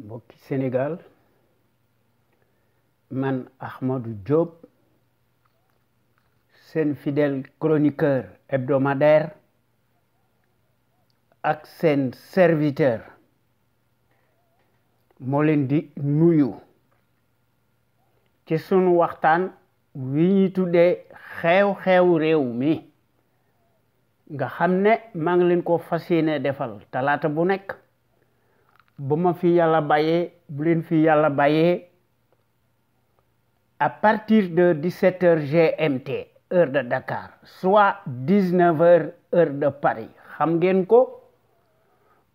mbokki Sénégal man Ahmadou Diop seen fidèle chroniqueur hebdomadaire ak seen serviteur moo leen di nuyu ci sunu waxtaan wi ñuy tuddee xew-xew réew mi nga xam ne maa ngi leen ko fas yéene defal talaata bu nekk bu ma fi yàlla bàyyee bu leen fi yàlla bàyyee à partir de 17h GMT heure de Dakar soit 19h heure de Paris xam ngeen ko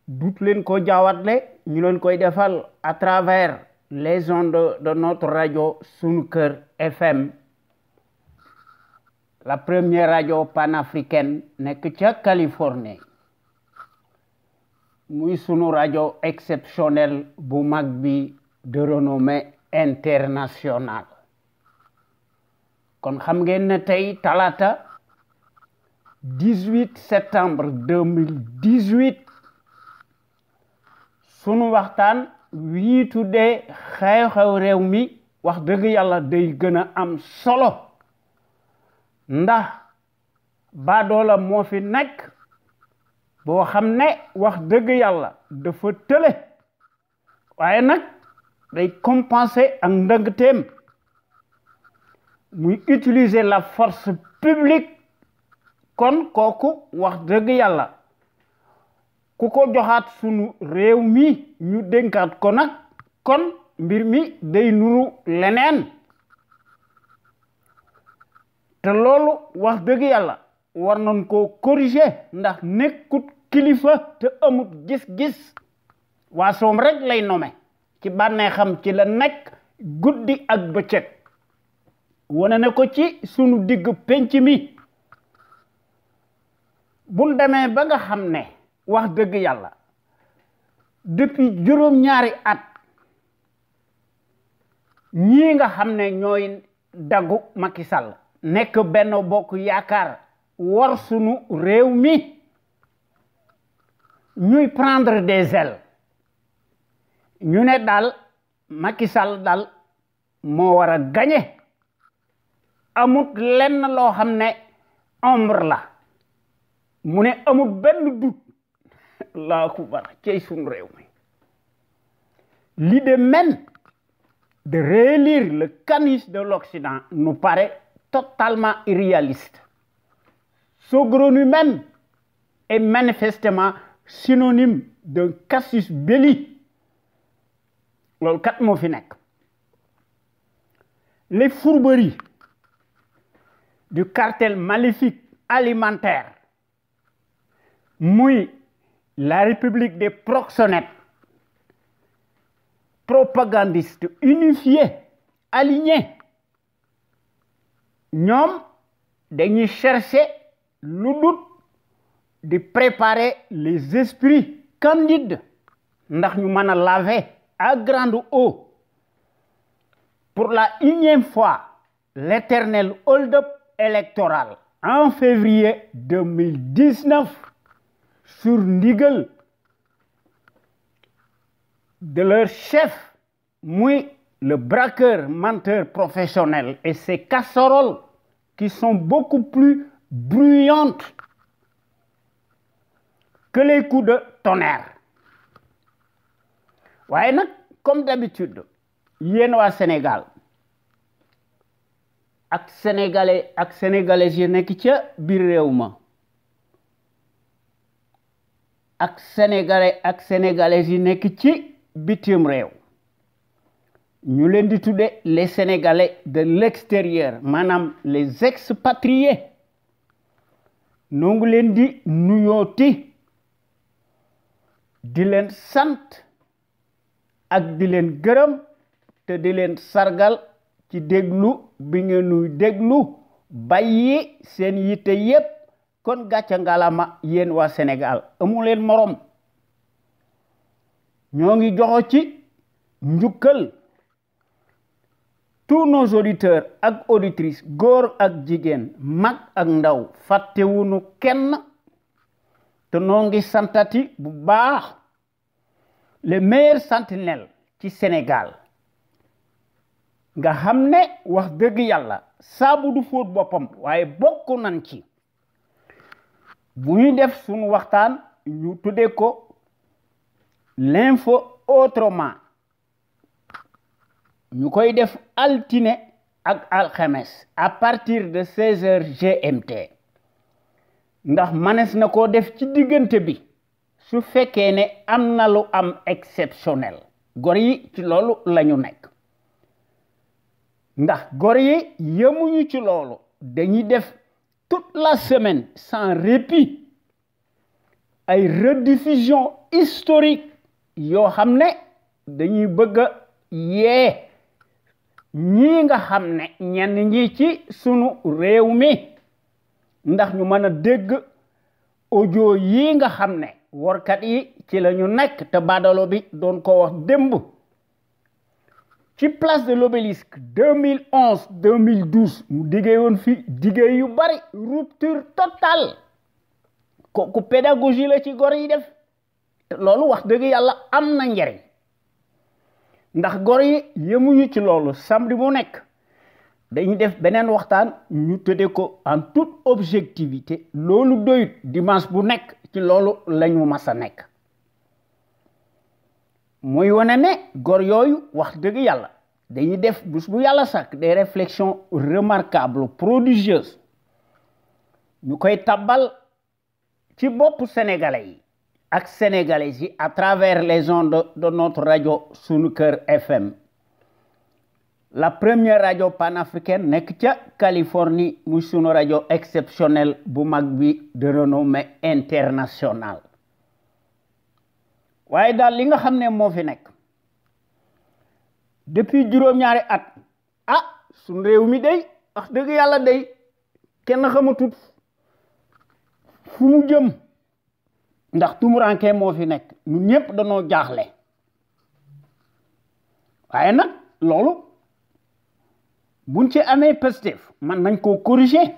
dut leen ko jaawatle ñu leen koy defal à travers les ondes de notre radio Sunu Kër FM, la première radio panafricaine nekk ca Californie muy sunu radio exceptionnel bu mag bi de renommée internationale. kon xam ngeen ne tey talaata 18 septembre 2018 sunu waxtaan wi tuddee xew-xew réew mi wax dëgg yàlla day gën a am solo ndax baadoola moo fi nekk boo xam ne wax dëgg yàlla dafa tële waaye nag day compenser ak ndëngteem muy utiliser la force publique kon kooku wax dëgg yàlla ku ko joxaat sunu réew mi ñu dénkaat ko nag kon mbir mi day nuru leneen te loolu wax dëgg yàlla war nañ ko corriger ndax nekkut kilifa te amut gis-gis waasoom rek lay nome ci bànneexam ci la nekk guddi ak bëccëg wane ne ko ci sunu digg penc mi buñ demee ba nga xam ne wax dëgg yàlla depuis juróom-ñaari at ñii nga xam ne ñooy daggu Macky Sall nekk Benno Bokk Yaakaar war sunu réew mi ñuy prendre des ailes ñu ne daal Macky Sall daal moo war a gagner amut lenn loo xam ne ombre la mu ne amut benn doute Allahu akbar cey sunu réew mi l'idée même de réélire le caniche de l'Occident nous paraît totalement irréaliste. Saugrenu même est manifestement synonyme d'un casus belli. Loolu kat moo fi nekk. Les fourberies du cartel maléfique alimentaire muy la République des proxénètes propagandistes unifiés alignés ñoom dañuy chercher lu dut di préparer les esprits candides ndax ñu mën a laver à grande eau pour la unième fois l'éternel hold-up électoral en février 2019 sur ndigal de leur chef muy le braqueur menteur professionnel et ses casseroles qui sont beaucoup plus bruyantes que les coups de tonnerre. waaye nag comme d'habitude yéen waa Sénégal ak sénégalais ak sénégalaises yi nekk ca biir réew ma ak sénégalais ak sénégalaises yi nekk ci bitim réew ñu leen di tudde les sénégalais de l'extérieur maanaam les expatriés noo ngi leen di nuyooti di leen sant ak di leen gërëm te di leen sargal ci déglu bi ngeen nuy déglu bàyyi seen yitte yépp kon gàcca ngalama yéen waa Sénégal amu leen morom ñoo ngi joxo ci njukkal tous nos auditeurs ak auditrices góor ak jigéen mag ak ndaw fàttewunu kenn te noo ngi santati bu baax les meilleurs sentinelles ci Sénégal nga xam ne wax dëgg yàlla saabu du fóot boppam waaye bokk nañ ci bu ñu def suñu waxtaan ñu tuddee ko l'info autrement ñu koy def altine ak alxames à partir de 16h GMT ndax manes na ko def ci diggante bi su fekkee ne am na lu am exceptionnel gor yi ci loolu lañu nekk ndax gor yi yemuñu ci loolu dañuy def toute la semaine sans répit ay rediffusion historique yoo xam ne dañuy bëgg a yee ñii nga xam ne ñenn ñi ci sunu réew mi ndax ñu mën a dégg audio yi nga xam ne workat yi ci la ñu nekk te badalo bi doon ko wax démb ci place de l'Obélisque 2011 2012 mu diggee woon fi diggee yu bari rupture totale kooku pédagogie la ci gor yi def te loolu wax dëgg yàlla am na njariñ ndax gor yi yemuñu ci loolu samedi bu nekk dañuy def beneen waxtaan ñu tëddee ko en toute objectivité loolu doyut dimanche bu nekk ci loolu lañu mas a nekk muy wane ne gor yooyu wax dëgg yàlla dañuy def bés bu yàlla sàkk des réflexions remarquables prodigieuses ñu koy tabbal ci bopp sénégalais yi ak sénégalaises yi à travers les ondes de notre radio Sunu Kër FM la première radio panafricaine nekk ca Californie muy sunu radio exceptionnelle bu mag bi de renommée internationale waaye daal li nga xam ne moo fi nekk depuis juróom-ñaari at sunu réew mi day wax dëgg yàlla day kenn xamatut fu mu jëm ndax tumuranke moo fi nekk ñun ñëpp dañoo jaaxle waaye nag loolu buñ ci amee Pastef man nañ koo corriger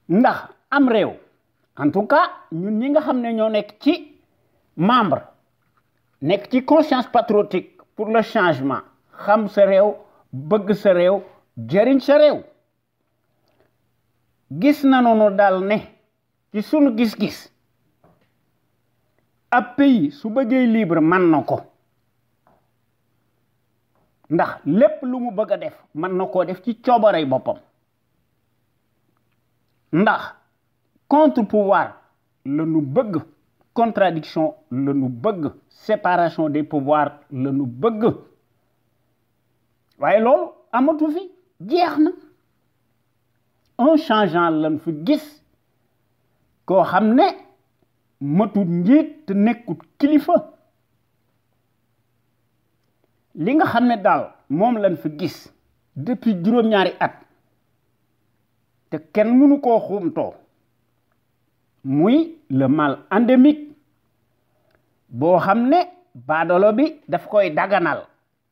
ndax am réew en tout cas ñun ñi nga xam ne ñoo nekk ci membre nekk ci conscience patriotique pour le changement xam sa réew bëgg sa réew jëriñ sa réew gis na noonu daal ne ci sunu gis-gis ab pays su bëggee libre man na ko ndax lépp lu mu bëgg a def man na koo def ci coobarey boppam ndax contre pouvoir la nu bëgg contradiction la nu bëgg séparation des pouvoirs la nu bëgg waaye loolu amatu fi jeex na un changeant lan fi gis koo xam ne matut njiit te nekkut kilifa li nga xam ne daal moom lan fi gis depuis juróom-ñaari at te kenn mënu koo xuumtoo muy le mal endémique boo xam ne baadolo bi daf koy daganal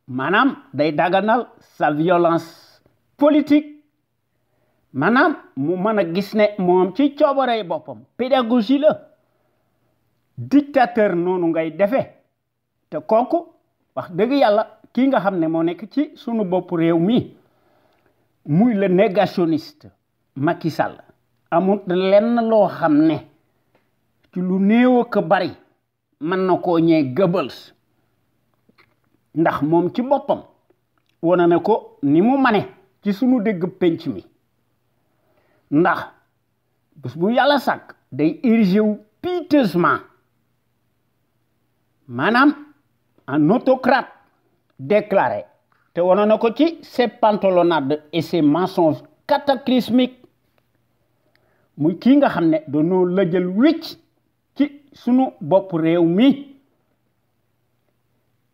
maanaam day daganal sa violence politique maanaam mu mën a gis ne moom ci coobarey boppam pédagogie la dictateur noonu ngay defe te kooku wax dëgg yàlla kii nga xam ne moo nekk ci sunu bopp réew mi muy le négationniste Macky Sall amul lenn loo xam ne ci lu néew ak bari mën na koo ñee Goebbels ndax moom ci boppam wane na ko ni mu mane ci sunu dégg penc mi ndax bés bu yàlla sàkk day érigé wu piteusement maanaam un autocrate déclaré te wane na ko ci ses pantalonnades et ses mensonges cataclysmiques muy kii nga xam ne dañoo lëjal wicc ci sunu bopp réew mi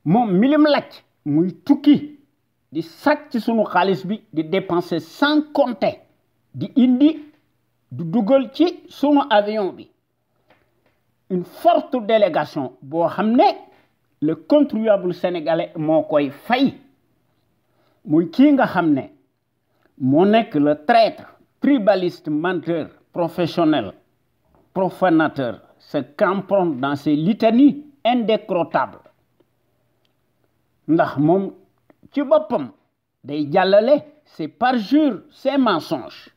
moom milim lacc muy tukki di sàcc sunu xaalis bi di dépenser sans compter di indi du dugal ci sunu avion bi une forte délégation boo xam ne le contribuable sénégalais moo koy fay muy kii nga xam ne moo nekk le traître tribaliste menteur professionnel profanateur se cramponne dans ses litanies indécrottables ndax moom ci boppam day jàllale ses parjures ses mensonges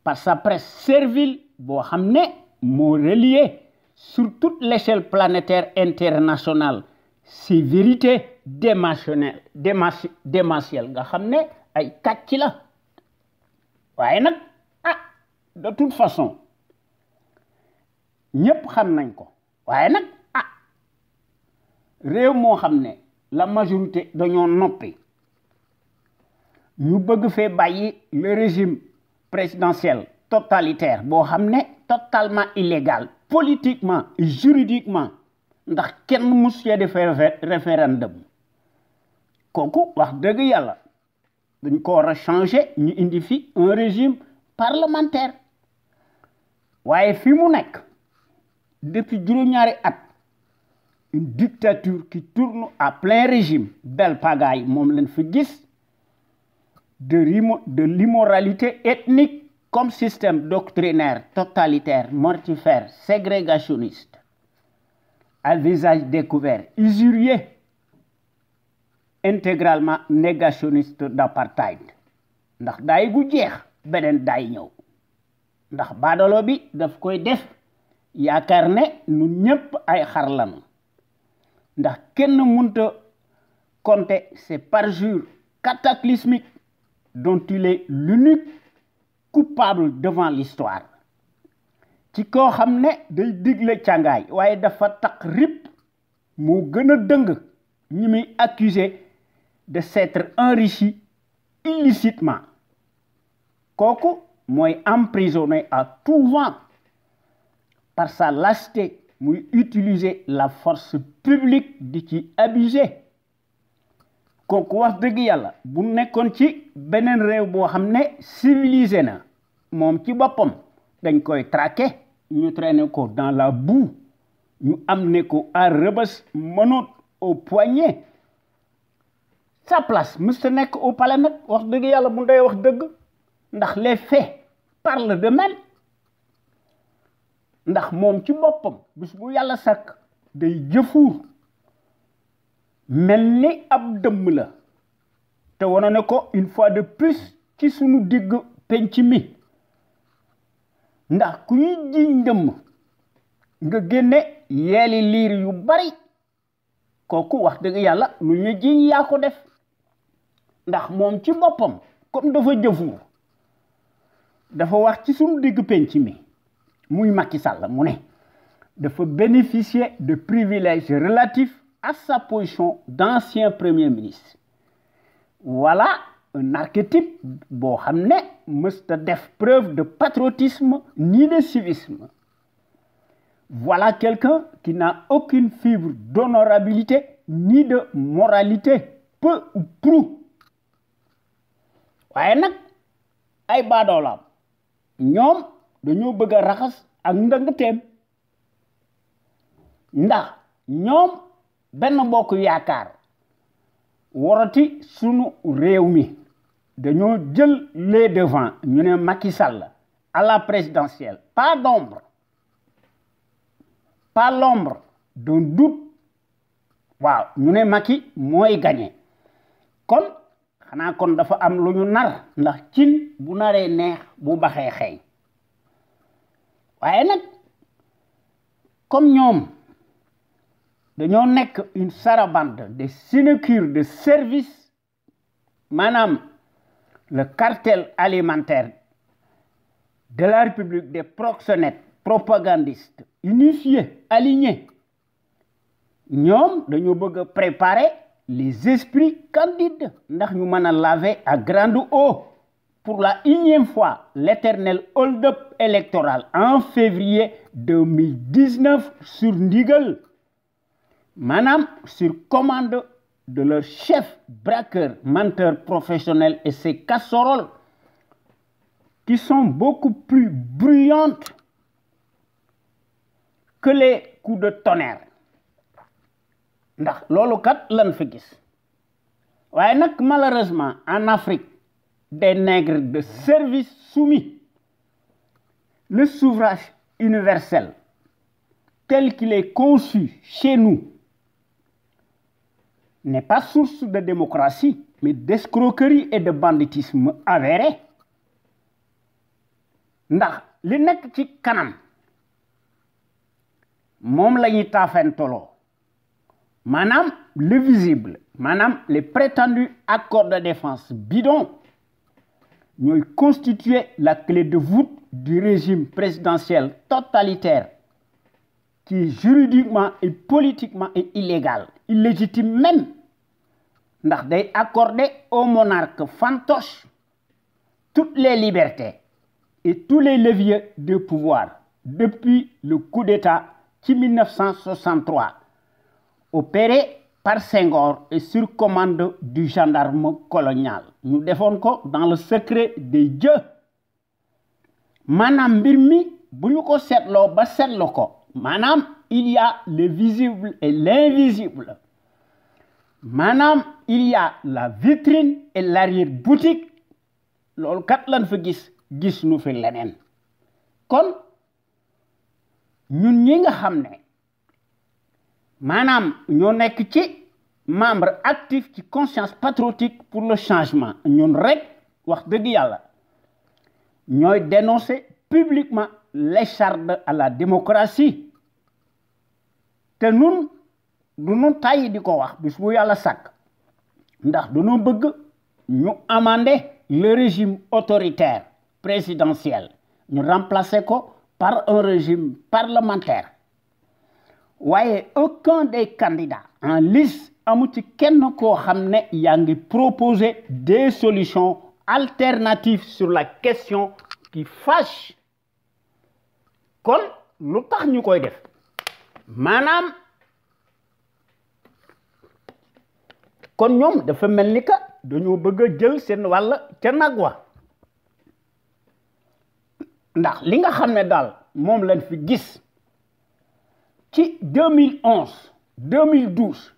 par sa presse servile boo xam ne moo relié sur toute l'échelle planétaire internationale ces vérités démentielles nga xam ne ay kàcc la waaye nag de toute façon ñépp xam nañ ko waaye nag réew moo xam ne la majorité dañoo noppi ñu bëgg fee bàyyi le régime présidentiel totalitaire boo xam ne totalement illégal politiquement et juridiquement ndax kenn mus cee defee référendum kooku wax dëgg yàlla dañ ko war a changer ñu indi fi un régime parlementaire waaye fi mu nekk depuis juróom-ñaari at une dictature qui tourne à plein régime belle pagaille moom lañ fi gis de l'immoralité ethnique comme système doctrinaire totalitaire mortifère ségrégationniste à visage découvert usurier intégralement négationniste d'apartheid ndax daay gu jeex beneen daay ñëw ndax baadolo bi daf koy def yaakaar ne ñun ñëpp ay xar lañu ndax kenn mënta compter ces parjures cataclysmiques dont il est l'unique coupable devant l'histoire ci koo xam ne day digle càngaay waaye dafa taq rip moo gën a dëng ñi muy accusé de s'être enrichi illicitement kooku mooy emprisonné à tout vent par sa lâcheté muy utiliser la force publique di ci abuser kooku wax dëgg yàlla bu nekkoon ci beneen réew boo xam ne civilisé na moom ci boppam dañ koy traquer ñu traîner ko dans la boue ñu amener ko à Rebeuss menottes au poignet sa place mësta nekk au palais nag wax dëgg yàlla bu ndey wax dëgg ndax les faits parlent d'eux-mêmes ndax moom ci boppam bis bu yàlla sàkk day jëfuur mel ni ab dëmm la te wane ne ko une fois de plus ci sunu digg penc mi ndax ku ñuy jiiñ dëmm nga génne yeeli liir yu bari kooku wax dëgg yàlla lu ñu jiiñ yaa ko def ndax moom ci boppam comme dafa jëfuur dafa wax ci sunu digg penc mi muy Macky Sall mu ne dafa bénéficier de privilèges relatifs à sa position d'ancien premier ministre voilà un archétype boo xam ne mësta def preuve de patriotisme ni de civisme voilà quelqu'un qui n'a aucune fibre d'honorabilité ni de moralité peu ou prou waaye nag ay baadoolaam ñoom dañoo bëgg a raxas ak ndëngteem ndax ñoom benn bokk yaakaar warati sunu réew mi dañoo jël les devants ñu ne Macky Sall à la présidentielle pas l'ombre d'un doute waaw ñu ne Macky mooy gagné kon xanaa kon dafa am lu ñu nar ndax cin bu naree neex bu baxee xeeñ waaye nag comme ñoom dañoo nekk une sarabande de sinécures de service maanaam le cartel alimentaire de la République des proxénètes propagandistes unifiés alignés ñoom dañoo bëgg a préparer les esprits candides ndax ñu mën a laver à grande eau pour la énième fois l'éternel hold-up électoral en février 2019 sur ndigal maanaam sur commande de leur chef braqueur, menteur professionnel et ses casseroles qui sont beaucoup plus bruyantes que les coups de tonnerre ndax loolu kat lan fi gis waaye nag malheureusement en Afrique des nègres de service soumis le suffrage universel tel qu'il est conçu chez nous n'est pas source de démocratie, mais d'escroquerie et de banditisme avéré. Ndax li nekk ci kanam moom la ñuy taafantoloo maanaam le visible maanaam les prétendus accords de défense bidon ñooy constituer la clé de voûte du régime présidentiel totalitaire qui juridiquement et politiquement est illégal, illégitime même, ndax day accorder au monarque fantoche toutes les libertés et tous les leviers de pouvoir depuis le coup d'État de 1963, opéré par Senghor et sur commande du gendarme colonial. Nous devons ko dans le secret des dieux. Manam mbir mi buñu ko seetloo ba seetlu ko maanaam il y a le visible et l'invisible. Manam il y a la vitrine et l'arrière-boutique. Loolu kat lan fa gis nu fi leneen. Kon ñun ñi nga xam ne maanaam ñoo nekk ci membre actif ci conscience patriotique pour le changement ñun rek wax dëgg yàlla ñooy dénoncer publiquement l'écharde à la démocratie te nun du nu tàyyi di ko wax bis bu yàlla sàkk ndax dañoo bëgg ñu amender le régime autoritaire présidentiel ñu remplacer ko par un régime parlementaire. Waaye aucun des candidats en lice amu ci kenn koo xam ne yaa ngi proposer des solutions alternatives sur la question qui fâche. Kon lu tax ñu koy def maanaam kon ñoom dafa mel ni que dañoo bëgg a jël seen wàll ca nag wa ndax li nga xam ne daal moom lañ fi gis ci 2011 2012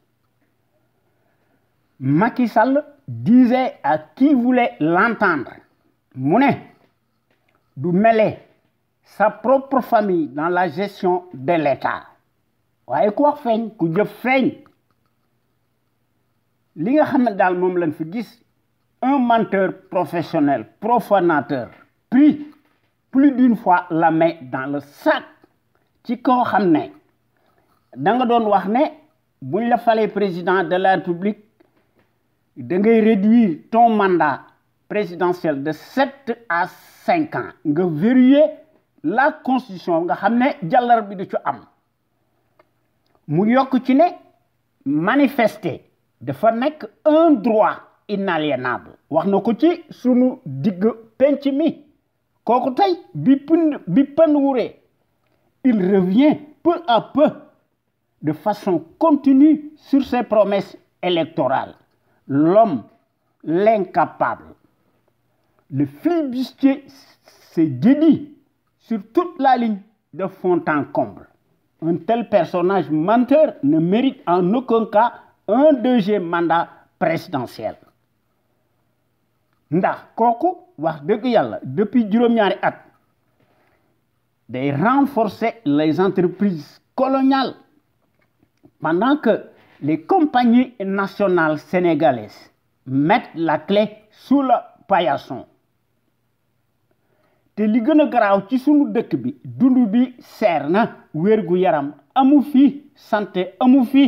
Macky Sall disait à qui voulait l'entendre mu ne du mêler sa propre famille dans la gestion de l'État waaye ku wax feeñ ku jëf feeñ li nga xam ne daal moom lañ fi gis un menteur professionnel profanateur pris plus d'une fois la main dans le sac ci koo xam ne da nga doon wax ne buñ la falee président de la République da ngay réduire ton mandat présidentiel de 7 à 5 ans nga verrouiller la constitution nga xam ne jàllar bi du ci am mu yokk ci ne manifester dafa nekk un droit inaliénable wax na ko ci sunu digg penc mi kooku tey bi pën wuree il revient peu à peu de façon continue sur ses promesses électorales. L'homme, l'incapable, le flibustier s'est dédié sur toute la ligne de fond en comble. Un tel personnage menteur ne mérite en aucun cas un deuxième mandat présidentiel. Ndax kooku wax dëgg yàlla depuis juróom-ñaari at day renforcer les entreprises coloniales pendant que les compagnies nationales sénégalaises mettent la clé sous le paillasson. te li gën a garaaw ci sunu dëkk bi dund bi seer na wérgu yaram amu fi santé amu fi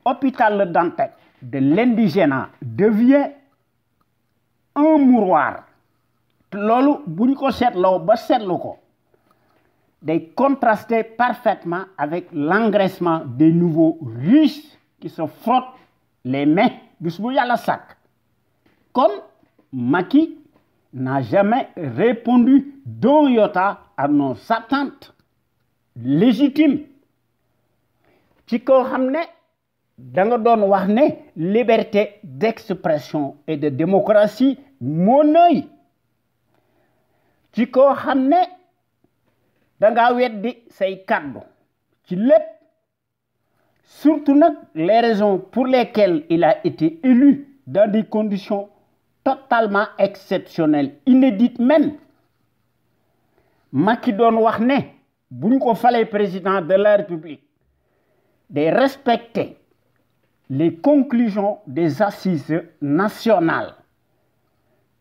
hôpital Le Dantec de l'indigénat devient un mouroir loolu buñ ko seetloo ba seetlu ko day contraster parfaitement avec l'engraissement des nouveaux riches qui se frottent les mains bis bu yàlla sàkk kon Macky n'a jamais répondu d'un iota à nos attentes légitimes ci ko xam ne da nga doon wax ne liberté d'expression et de démocratie moo nëy ci ko xam ne da nga weddi say kàddu ci lépp surtout nag les raisons pour lesquelles il a été élu dans des conditions totalement exceptionnelles inédites même Macky doon wax ne bu ñu ko falee président de la République de respecter les conclusions des assises nationales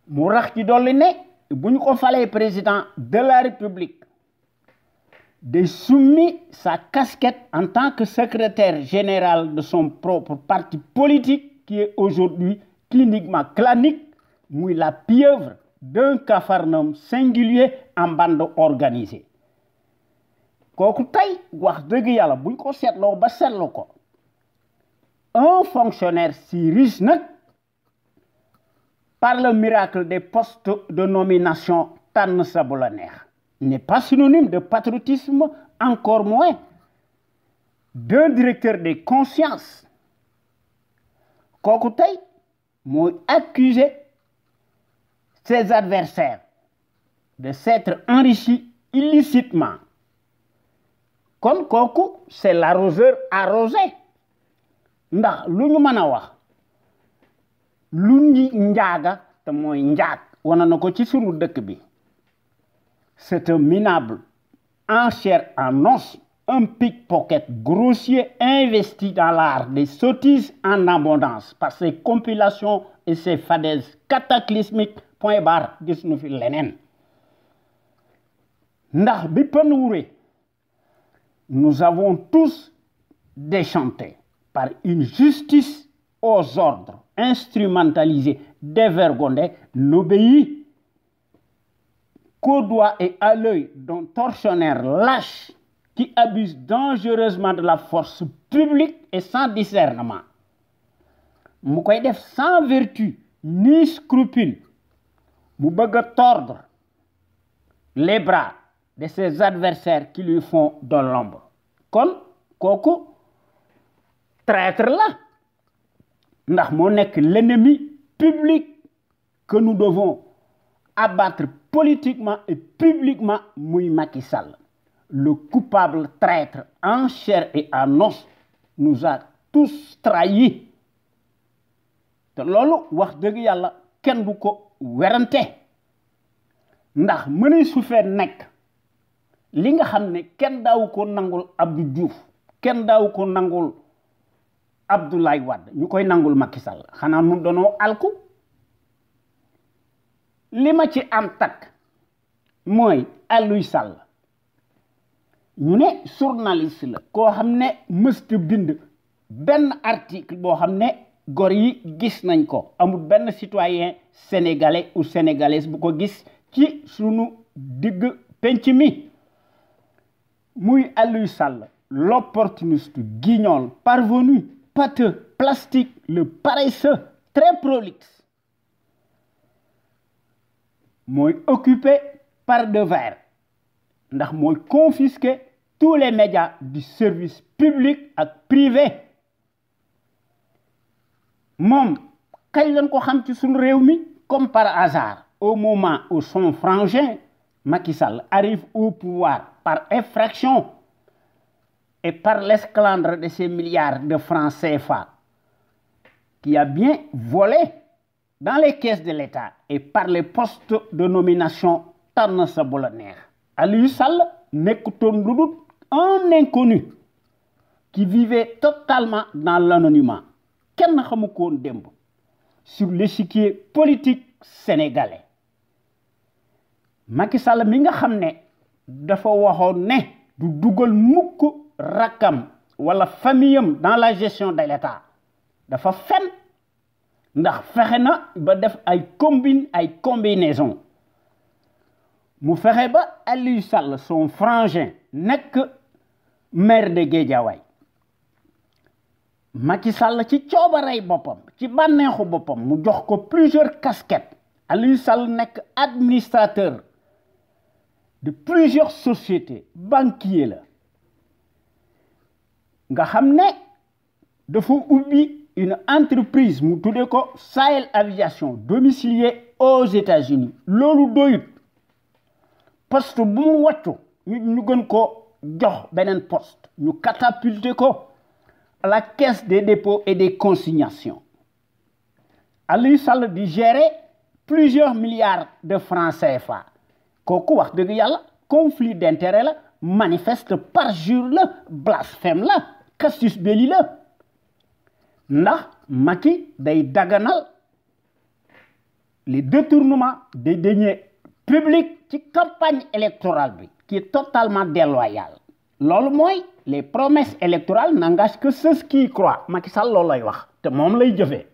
mu rax ci dolli ne bu ñu ko falee président de la République de soumis sa casquette en tant que secrétaire général de son propre parti politique qui est aujourd'hui cliniquement clanique, muy la pieuvre d'un capharnaüm singulier en bande organisée. Kooku tey wax dëgg yàlla buñ ko seetloo ba seetlu ko un fonctionnaire si riche nag par le miracle des postes de nomination tànn sa bu la neex n'est pas synonyme de patriotisme, encore moins d'un directeur des consciences. Kooku tey mooy accuser ses adversaires de s'être enrichis illicitement. Kon kooku c'est l'arroseur arrosé ndax lu ñu mën a wax lu njaaga te mooy njaag wana na ko ci sunu dëkk bi. C'est un minable en chair en os, un pickpocket grossier investi dans l'art des sottises en abondance par ses compilations et ses fadaises cataclysmiques. Point barre gis nu fi leneen ndax bi pën wure nous avons tous déchanté par une justice aux ordres instrumentalisée, dévergondée, n'obéit qu'au doigt et à l'œil d'un tortionnaire lâche qui abuse dangereusement de la force publique et sans discernement. Mu koy def sans vertu ni scrupule. Mu bëgg a tordre les bras de ses adversaires qui lui font de l'ombre. Kon kooku traître la ndax moo nekk l'ennemi public que nous devons abattre politiquement et publiquement muy Macky Sall. Le coupable traître en chair et en os nous a tous trahis. Te loolu wax dëgg yàlla kenn du ko werante ndax mënuy su fee nekk li nga xam ne kenn daawu ko nangul Abdou Diouf kenn daawu ko nangul Abdoulaye Wade ñu koy nangul Macky Sall xanaa mu doonoo alku li ma ci am takk mooy Aliou Sall ñu ne journaliste la koo xam ne mësta bind benn article boo xam ne gor yi gis nañ ko amul benn citoyen sénégalais ou sénégalaise bu ko gis ci sunu digg penc mi muy Aliou Sall l'opportuniste guignol parvenu pâteux plastique le paresseux très prolixe mooy occupé par devers ndax mooy confisquer tous les médias du service public ak privé moom kañ lañ ko xam ci suñu réew mi comme par hasard au moment où son frangin Macky Sall arrive au pouvoir par effraction et par l'esclandre de ces milliards de francs CFA qui a bien volé dans les caisses de l'État et par les postes de nomination tànn sa bu la neex. Aliou Sall nekkutoon lu dul un inconnu qui vivait totalement dans l'anonymat. Kenn xamu ko woon démb sur l'échiquier politique sénégalais. Macky Sall mi nga xam ne dafa waxoon ne du dugal mukk rakam wala famiyam dans la gestion de l'État dafa fen ndax fexe na ba def ay combinaison mu fexe ba Aliou Sall son frangin nekk maire de Guédiawaye Macky Sall ci coobarey boppam ci bànneexu boppam mu jox ko plusieurs casquettes Aliou Sall nekk administrateur de plusieurs sociétés banquier la nga xam ne dafa ubbi une entreprise mu tudde ko Sahel Aviation domiciliée aux États-Unis loolu doyut poste bu mu wàccu ñu gën ko jox beneen poste ñu catapulté ko à la caisse des dépôts et des consignations Aliou Sall di gérer plusieurs milliards de francs CFA kooku wax dëgg yàlla conflit d'intérêt la manifeste parjure la blasphème la casus belli la ndax Macky day daganal les détournements des deniers publics ci campagne électorale bi qui est totalement déloyale loolu mooy les promesses électorales n'engagent que ceux qui y croient Macky Sall loolu lay wax te moom lay jëfee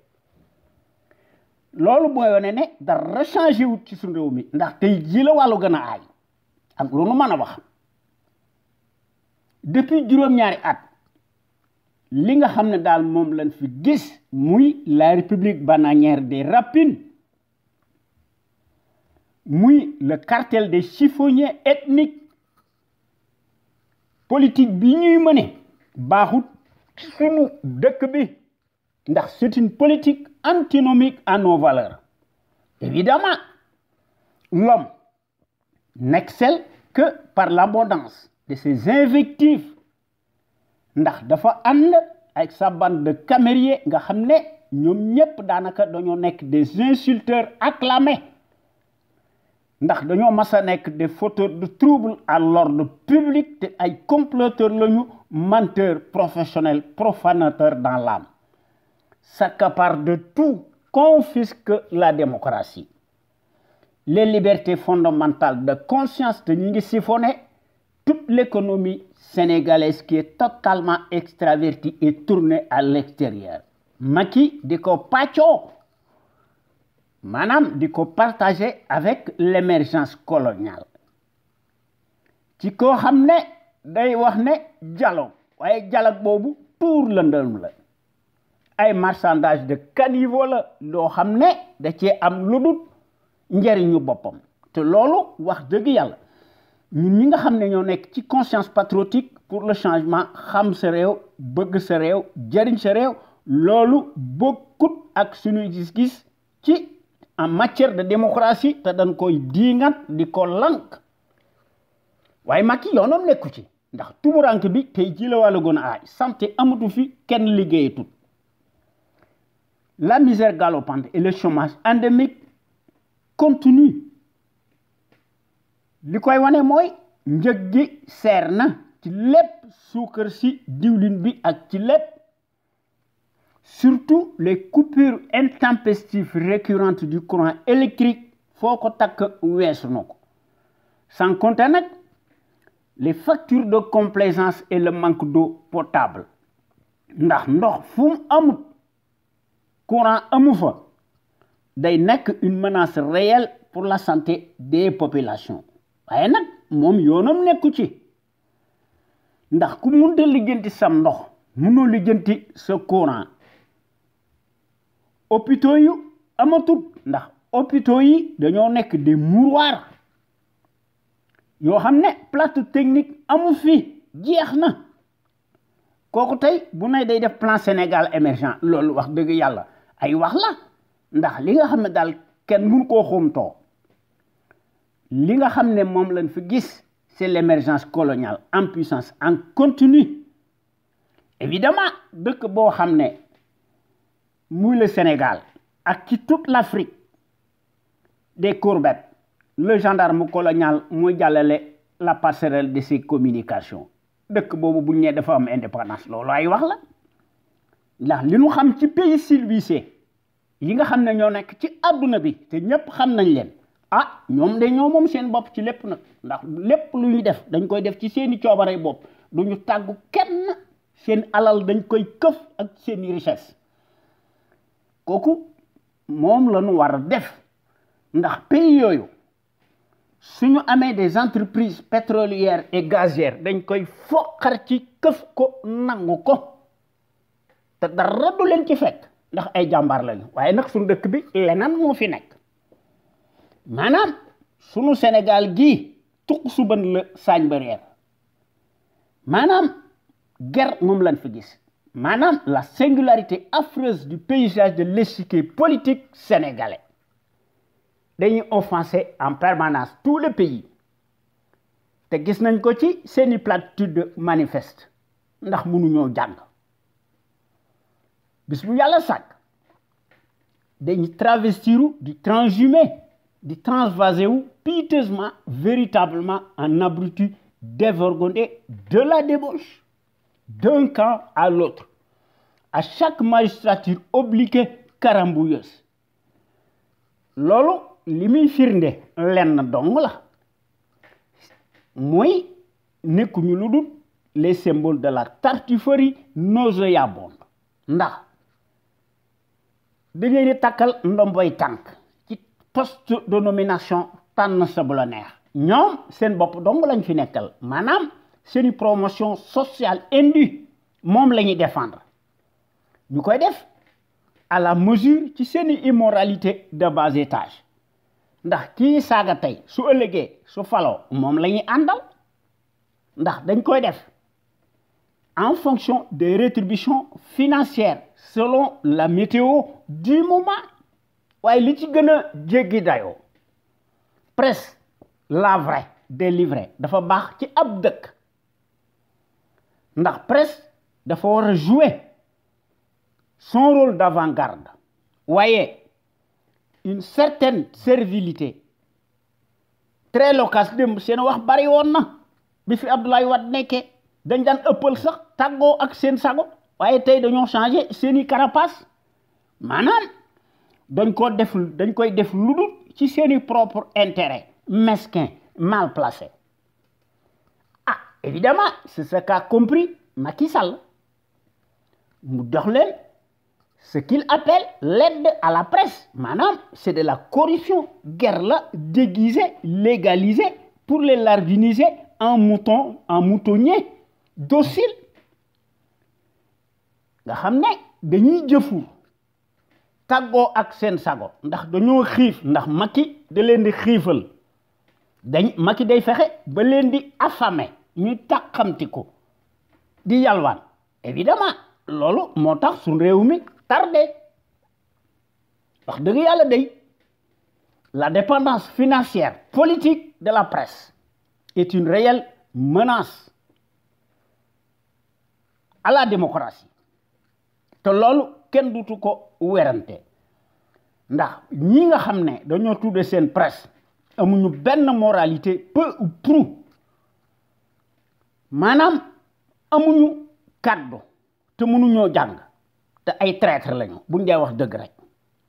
loolu mooy wane ne dara changé wut ci suñu réew mi ndax tey jii la wàllu gën a aay ak lu nu mën a wax depuis juróom-ñaari at li nga xam ne daal moom lañ fi gis muy la république bananière des rapines muy le cartel des chiffonniers ethniques politique bi ñuy mëne baaxut suñu dëkk bi ndax c'est une politique antinomique à nos valeurs évidemment l'homme n'excelle que par l'abondance de ses invectives ndax dafa ànd avec sa bande de camériers nga xam ne ñoom ñépp daanaka dañoo nekk des insulteurs acclamés ndax dañoo mas a nekk des fauteurs de troubles à l'ordre public te ay comploteurs lañu menteurs professionnels profanateurs dans l'âme s'accaparent de tout confisquent la démocratie les libertés fondamentales de conscience te ñu ngi siphonné toute l'économie sénégalaise qui est totalement extravertie et tournée à l'extérieur Macky di ko pàccoo maanaam di ko partager avec l'émergence coloniale ci koo xam ne day wax ne dialogue waaye dialogue boobu tuur lëndëm la ay marchandage de caniveau la loo xam ne da cee am lu dul njariñu boppam te loolu wax dëgg yàlla ñun ñi nga xam ne ñoo nekk ci conscience patriotique pour le changement xam sa réew bëgg sa réew jariñ sa réew loolu bokkut ak suñuy gis-gis ci en matière de démocratie te dañ koy diingat di ko lank waaye Macky yoonam nekku ci ndax tumurank bi tey ji la wàllu gën a aay santé amatu fi kenn liggéeyatut la misère galopante et le chômage endémique continue li koy wane mooy njëg gi seer na ci lépp suukar si diwlin bi ak ci lépp surtout les coupures intempestives récurrentes du courant électrique foo ko takk weesu na ko sans compter nag les factures de complaisance et le manque d'eau potable ndax ndox fu mu amut courant amu fa day nekk une menace réelle pour la santé des populations waaye nag moom yoonam nekku ci ndax ku mënta lijjanti sam ndox mënoo lijjanti sa courant hôpitaux yu amatut ndax hôpitaux yi dañoo nekk des mouroirs yoo xam ne plateau technique amu fi jeex na kooku tey bu nay day def plan Sénégal émergent loolu wax dëgg yàlla ay wax la ndax li nga xam ne daal kenn mun koo xumtoo li nga xam ne moom lañ fi gis c'est l'émergence coloniale en puissance en continu évidemment dëkk boo xam ne muy le Sénégal ak ci toute l'Afrique des courbettes le gendarme colonial mooy jàllale la passerelle de ses communications dëkk boobu bu ñu nee dafa am indépendance loolu ay wax la ndax li ñu xam ci pays civilisés yi nga xam ne ñoo nekk ci adduna bi te ñépp xam nañ leen ah ñoom de ñoo moom seen bopp ci lépp nag ndax lépp lu ñuy def dañ koy def ci seeni coobarey bopp duñu tàggu kenn seen alal dañ koy këf ak seeni richesse kooku moom la ñu war a def ndax pays yooyu suñu amee des entreprises pétrolières et gazières dañ koy foqar ci këf ko nangu ko te dara du leen ci fekk ndax ay jàmbaar lañu waaye nag suñu dëkk bi leneen moo fi nekk maanaam suñu Sénégal gii tuq suban la saañ ba reer maanaam guerre moom lañ fi gis maanaam la singularité affreuse du paysage de l'échiquier politique sénégalais dañuy offenser en permanence tout le pays te gis nañ ko ci seeni platitude manifeste ndax mënuñoo jàng bis bu yàlla sàkk dañuy travestiru di transhumé di transvasé wu piteusement véritablement en abruti dévergondé de la débauche d'un camp à l'autre à chaque magistrature obliquée carambouilleuse loolu li muy firnde lenn dong la mooy nekkuñu lu dul les symboles de la tartufferie nauséabonde ndax dañuy di takkal ndomboy tànk ci poste de nomination tànn sa bu la neex ñoom seen bopp dong lañ fi nekkal maanaam seeni promotion sociale indue moom la ñuy défendre ñu koy def à la mesure ci seeni immoralité de bas étage ndax kii saaga tey su ëllëgee su faloo moom la ñuy àndal ndax dañ koy def en fonction des rétributions financières selon la météo du moment waaye li ci gën a jéggi dayoo presse la vraie délivrée dafa baax ci ab dëkk ndax presse dafa war a jouer son rôle d'avant-garde waaye une certaine servilité très loquace démb seen wax bari woon na bi fi Abdoulaye Wade nekkee dañ daan ëppal sax tàggoo ak seen sago waaye tey dañoo changé seeni carapace maanaam dañ koy def lu dul ci seeni propre intérêt mesquin mal placé ah évidemment c'est ce qu'a compris Macky Sall mu jox leen ce qu'il appelle l'aide à la presse maanaam c'est de la corruption guerre la déguisée légalisée pour les lardiniser en moutonnier docile nga xam ne dañuy jëfu tàggoo ak seen sago ndax dañoo xiif ndax Macky da leen di xiifal Macky day fexe ba leen di affamé ñuy tàqamtiku di yalwaan évidemment loolu moo tax suñ réew mi tardé wax dëgg yàlla day la dépendance financière politique de la presse est une réelle menace à la démocratie te loolu kenn dutu ko werante ndax ñi nga xam ne dañoo tudde seen presse amuñu benn moralité peu ou prou maanaam amuñu kàddu te mënuñoo jàng te ay traître lañu buñ dee wax dëgg rek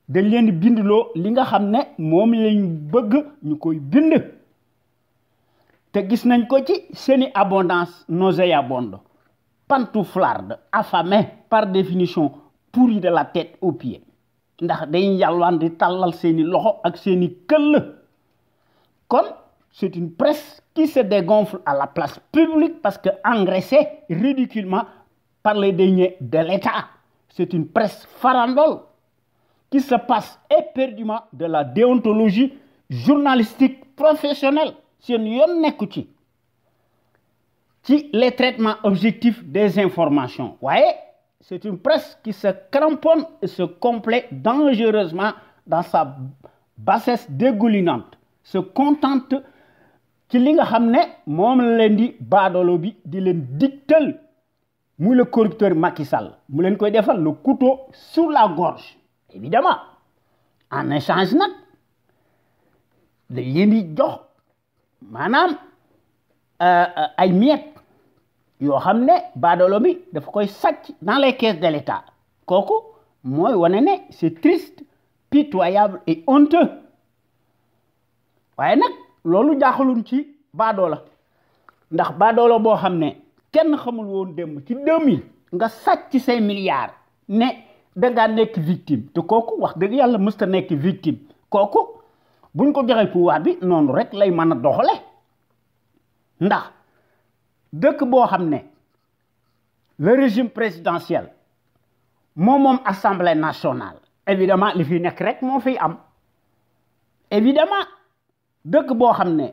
dañ leen di bindloo li nga xam ne moom lañ bëgg ñu koy bind te gis nañ ko ci seeni abondance nauséabonde pantouflarde affamé par définition pourri de la tête aux pieds ndax dañuy yàlwaan di tàllal seeni loxo ak seeni këll kon c'est une presse qui se dégonfle à la place publique parce que engraissée ridiculement par les deniers de l'État. C'est une presse farandole qui se passe éperdument de la déontologie journalistique professionnelle. C'est les traitements objectifs des informations. Vous voyez, c'est une presse qui se cramponne et se complaît dangereusement dans sa bassesse dégoulinante, se contente ci li nga xam ne moom la leen di baadoolo bi di leen digtal muy le corrupteur Macky Sall mu leen koy defal le couteau sur la gorge évidemment en échange nag dañ leen di jox maanaam ay miettes yoo xam ne baadoolo bi dafa koy sàcc dans les caisses de l'État kooku mooy wane ne c'est triste pitoyable et honteux waaye nag loolu jaaxaluñ ci baadoola ndax baadoola boo xam ne kenn xamul woon démb ci 2000 nga sàcc say milliards ne dangaa nekk victime te kooku wax dëgg yàlla mësta nekk victime kooku buñ ko joxee pouvoir bi noonu rek lay mën a doxale ndax dëkk boo xam ne le régime présidentiel moom assemblée nationale évidemment li fi nekk rek moo fiy am évidemment dëkk boo xam ne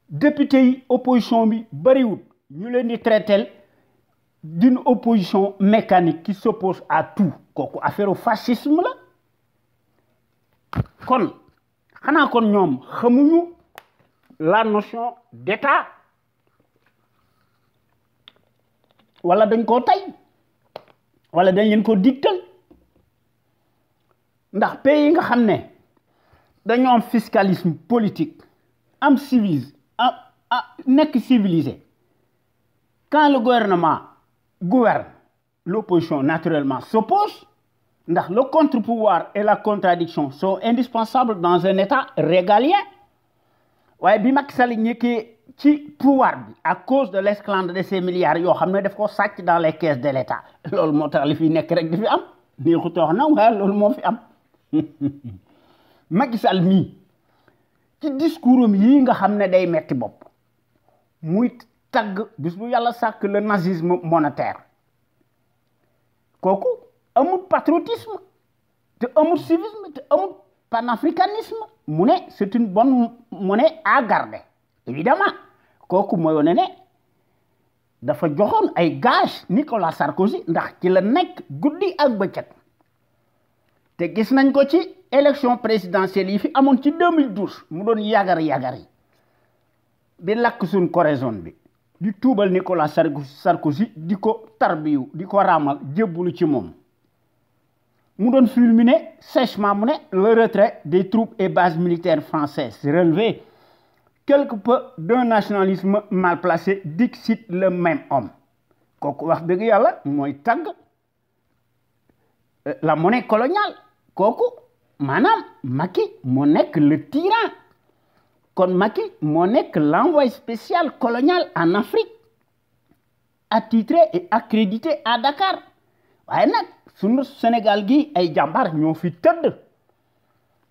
député yi opposition bi bariwul ñu leen di traiter d'une opposition mécanique qui s'oppose à tout kooku affaire fascisme la kon xanaa kon ñoom xamuñu la notion d'état wala dañ koo tey wala dañ leen ko digtal ndax pays yi nga xam ne dañoo am fiscalisme politique am civilisé nekk civilisé quand le gouvernement gouverne l'opposition naturellement s'oppose. Le contre-pouvoir et la contradiction sont indispensables dans un État régalien. Ouais, bi Macky Sall ñëkkee ci pouvoir bi à cause de l'esclandre de ces milliards yoo xam ne daf ko sàcc dans les caisses de l'État loolu moo tax li fi nekk rek di fi am neexut wax na waaye loolu moo fi am Macky Sall mii ci discours am yii nga xam ne day metti bopp muy tagg bis bu yàlla sàkk le nazisme monétaire kooku amul patriotisme te amul civisme te amul panafricanisme mu ne c'est une bonne monnaie à garder évidemment kooku mooy wane ne dafa joxoon ay gage Nicolas Sarkozy ndax ci la nekk guddi ak bëccëg te gis nañ ko ci élection présidentielle yi fi amoon ci 2012 mu doon yagar yi di lakk suñ coraison bi di tuubal Nicolas Sarkozy di ko tarbiyu di ko raamal jébbulu ci moom mu doon fulminer sèchement mu ne le retrait des troupes et bases militaires françaises relevé quelque peu d'un nationalisme mal placé dixit le même homme kooku wax dëgg yàlla mooy tagg la monnaie coloniale kooku maanaam Macky moo nekk le tyran kon Macky moo nekk l'envoyé spécial colonial en Afrique attitré et accrédité à Dakar waaye nag sunu Sénégal gi ay jàmbaar ñoo fi tëdd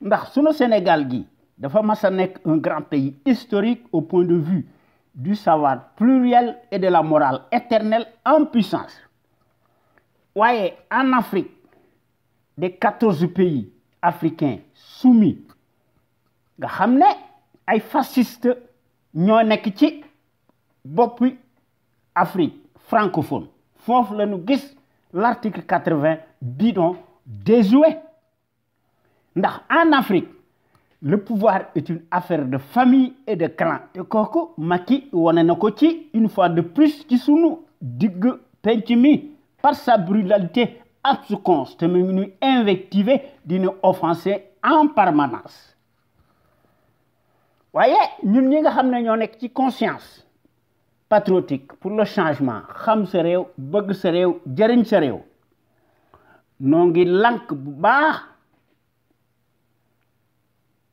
ndax sunu Sénégal gi dafa mas a nekk un grand pays historique au point de vue du savoir pluriel et de la morale éternelle en puissance waaye en Afrique des 14 pays africains soumis nga xam ne ay fascistes ñoo nekk ci boppi Afrique francophone foofu la ñu gis l'article 80 bidon déjoué ndax en Afrique le pouvoir est une affaire de famille et de clan te kooku Macky wane na ko ci une fois de plus ci sunu digg penc mi par sa brutalité absconce te mu ngi invectiver dina offenser en permanence waaye ñun ñi nga xam ne ñoo nekk ci conscience patriotique pour le changement xam sa réew bëgg sa réew jëriñ sa réew noo ngi lank bu baax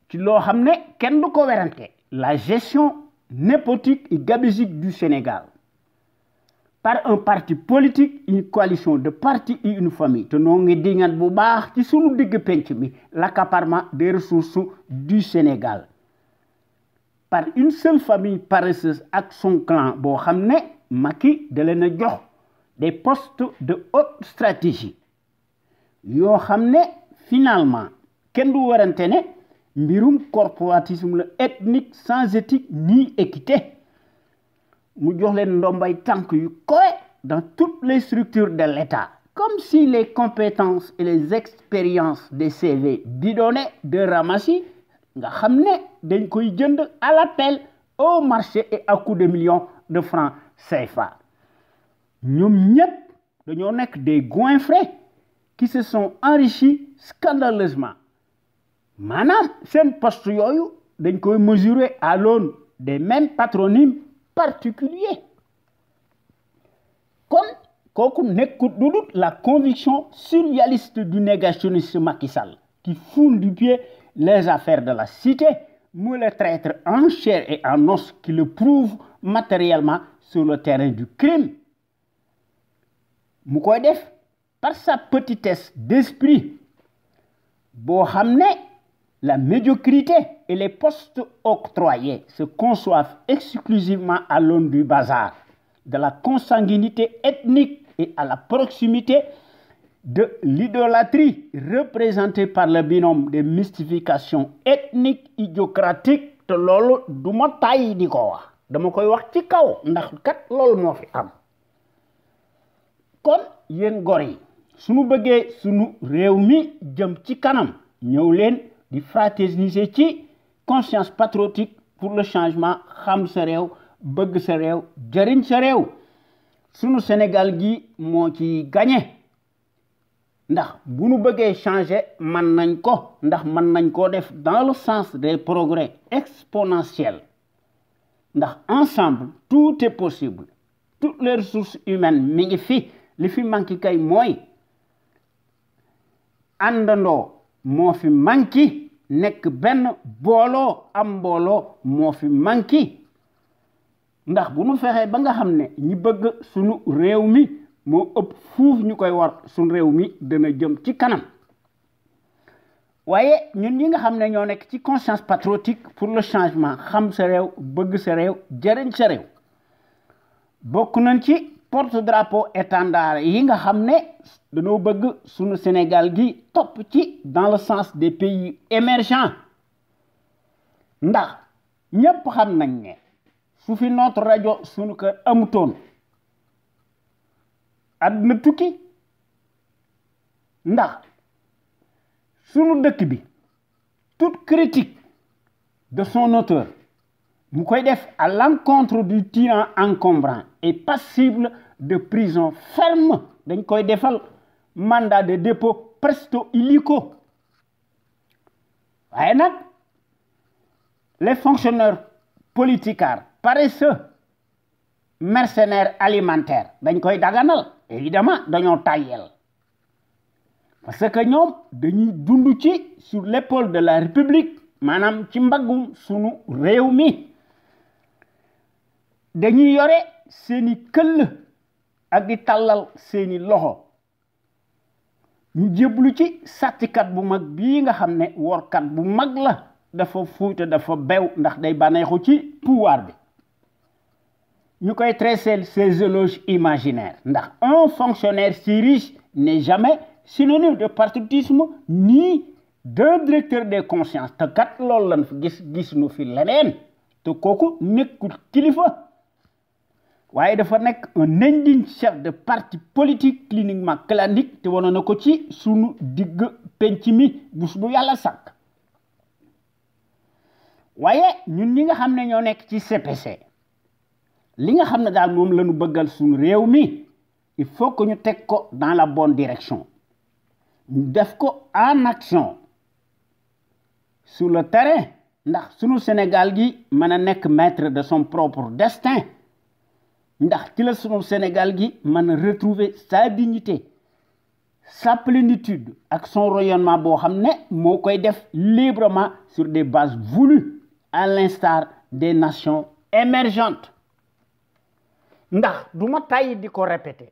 ci loo xam ne kenn du ko werante la gestion népotique et gabégique du Sénégal par un parti politique une coalition de partis et une famille te noo ngi dingat bu baax ci sunu digg penc mi l'accaparement des ressources du Sénégal par une seule famille paresseuse ak son clan boo xam ne Macky da leen a jox des postes de haute stratégie yoo xam ne finalement kenn du werante ne mbirum corporatisme la ethnique sans éthique ni équité mu jox leen ndombay tànk yu kowe dans toutes les structures de l'État comme si les compétences et les expériences des CV bidonnés de ramassis nga xam ne dañ koy jënd à l'appel au marché et à coups de millions de francs CFA ñoom ñëpp dañoo nekk des goinfrés qui se sont enrichis scandaleusement maanaam seen poste yooyu dañ koy mesurer à l'aune des mêmes patronymes particuliers kon kooku nekkut lu dul la conviction surréaliste du négationniste Macky Sall qui foule du pied les affaires de la cité mu le traître en chair et en os qui le prouve matériellement sur le terrain du crime mu koy def par sa petitesse d'esprit boo xam ne la médiocrité et les postes octroyés se conçoivent exclusivement à l'aune du bazar, de la consanguinité ethnique et à la proximité de l'idolâtrie représentée par le binôme des mystifications ethniques idiocratiques te loolu du ma tàyyi di ko wax dama koy wax ci kaw ndax kat loolu moo fi am kon yéen gor yi suñu bëggee sunu réew mi jëm ci kanam ñëw leen di fraterniser ci conscience patriotique pour le changement xam sa réew bëgg sa réew jëriñ sa réew sunu Sénégal gi moo ci gagné ndax bu nu bëggee changer mën nañ ko ndax mën nañ koo def dans le sens des progrès exponentiels ndax ensemble tout est possible toutes les ressources humaines mi ngi fi li fi manki kay mooy àndandoo moo fi manki nekk benn booloo am mbooloo moo fi manki ndax bu nu fexee ba nga xam ne ñi bëgg sunu réew mi moo ëpp fuuf ñu koy war sunu réew mi dana jëm ci kanam waaye ñun ñi nga xam ne ñoo nekk ci conscience patriotique pour le changement xam sa réew bëgg sa réew jëriñ sa réew bokk nañ ci porte-drapeau étendard yi nga xam ne dañoo bëgg sunu Sénégal gi topp ci dans le sens des pays émergents ndax ñépp xam nañ ne su fi notre rajo sunu kër amutoon àdduna tukki ndax sunu dëkk bi toute critique de son auteur mu koy def à l'encontre du tyran encombrant est passible de prison ferme dañ koy defal mandat de dépôt presto illico waaye nag les fonctionnaires politicards paresseux mercenaires alimentaires dañ koy daganal évidemment dañoo tàyyel parce que ñoom dañuy dund ci sur l'épaule de la République maanaam ci mbaggum sunu réew mi dañuy yore seeni këll ak di tàllal seeni loxo ñu jéblu ci sàcckat bu mag bii nga xam ne workat bu mag la dafa fuute dafa bew ndax day bànneexu ci pouvoir bi ñu koy tresser ces éloges imaginaires ndax un fonctionnaire si riche n'est jamais synonyme de patriotisme ni d'un directeur des consciences te kat loolu lan fi gis nu fi leneen te kooku nekkul kilifa waaye dafa nekk un indigne chef de parti politique cliniquement clanique te wane na ko ci sunu digg penc mi bus bu yàlla sàkk waaye ñun ñi nga xam ne ñoo nekk ci CPC li nga xam ne daal moom la ñu bëggal sunu réew mi il faut que ñu teg ko dans la bonne direction ñu def ko en action sur le terrain ndax sunu Sénégal gi mën a nekk maître de son propre destin ndax ci la sunu Sénégal gi mën a retrouver sa dignité sa plénitude ak son rayonnement boo xam ne moo koy def librement sur des bases voulues à l'instar des nations émergentes ndax du ma tàyyi di ko répéter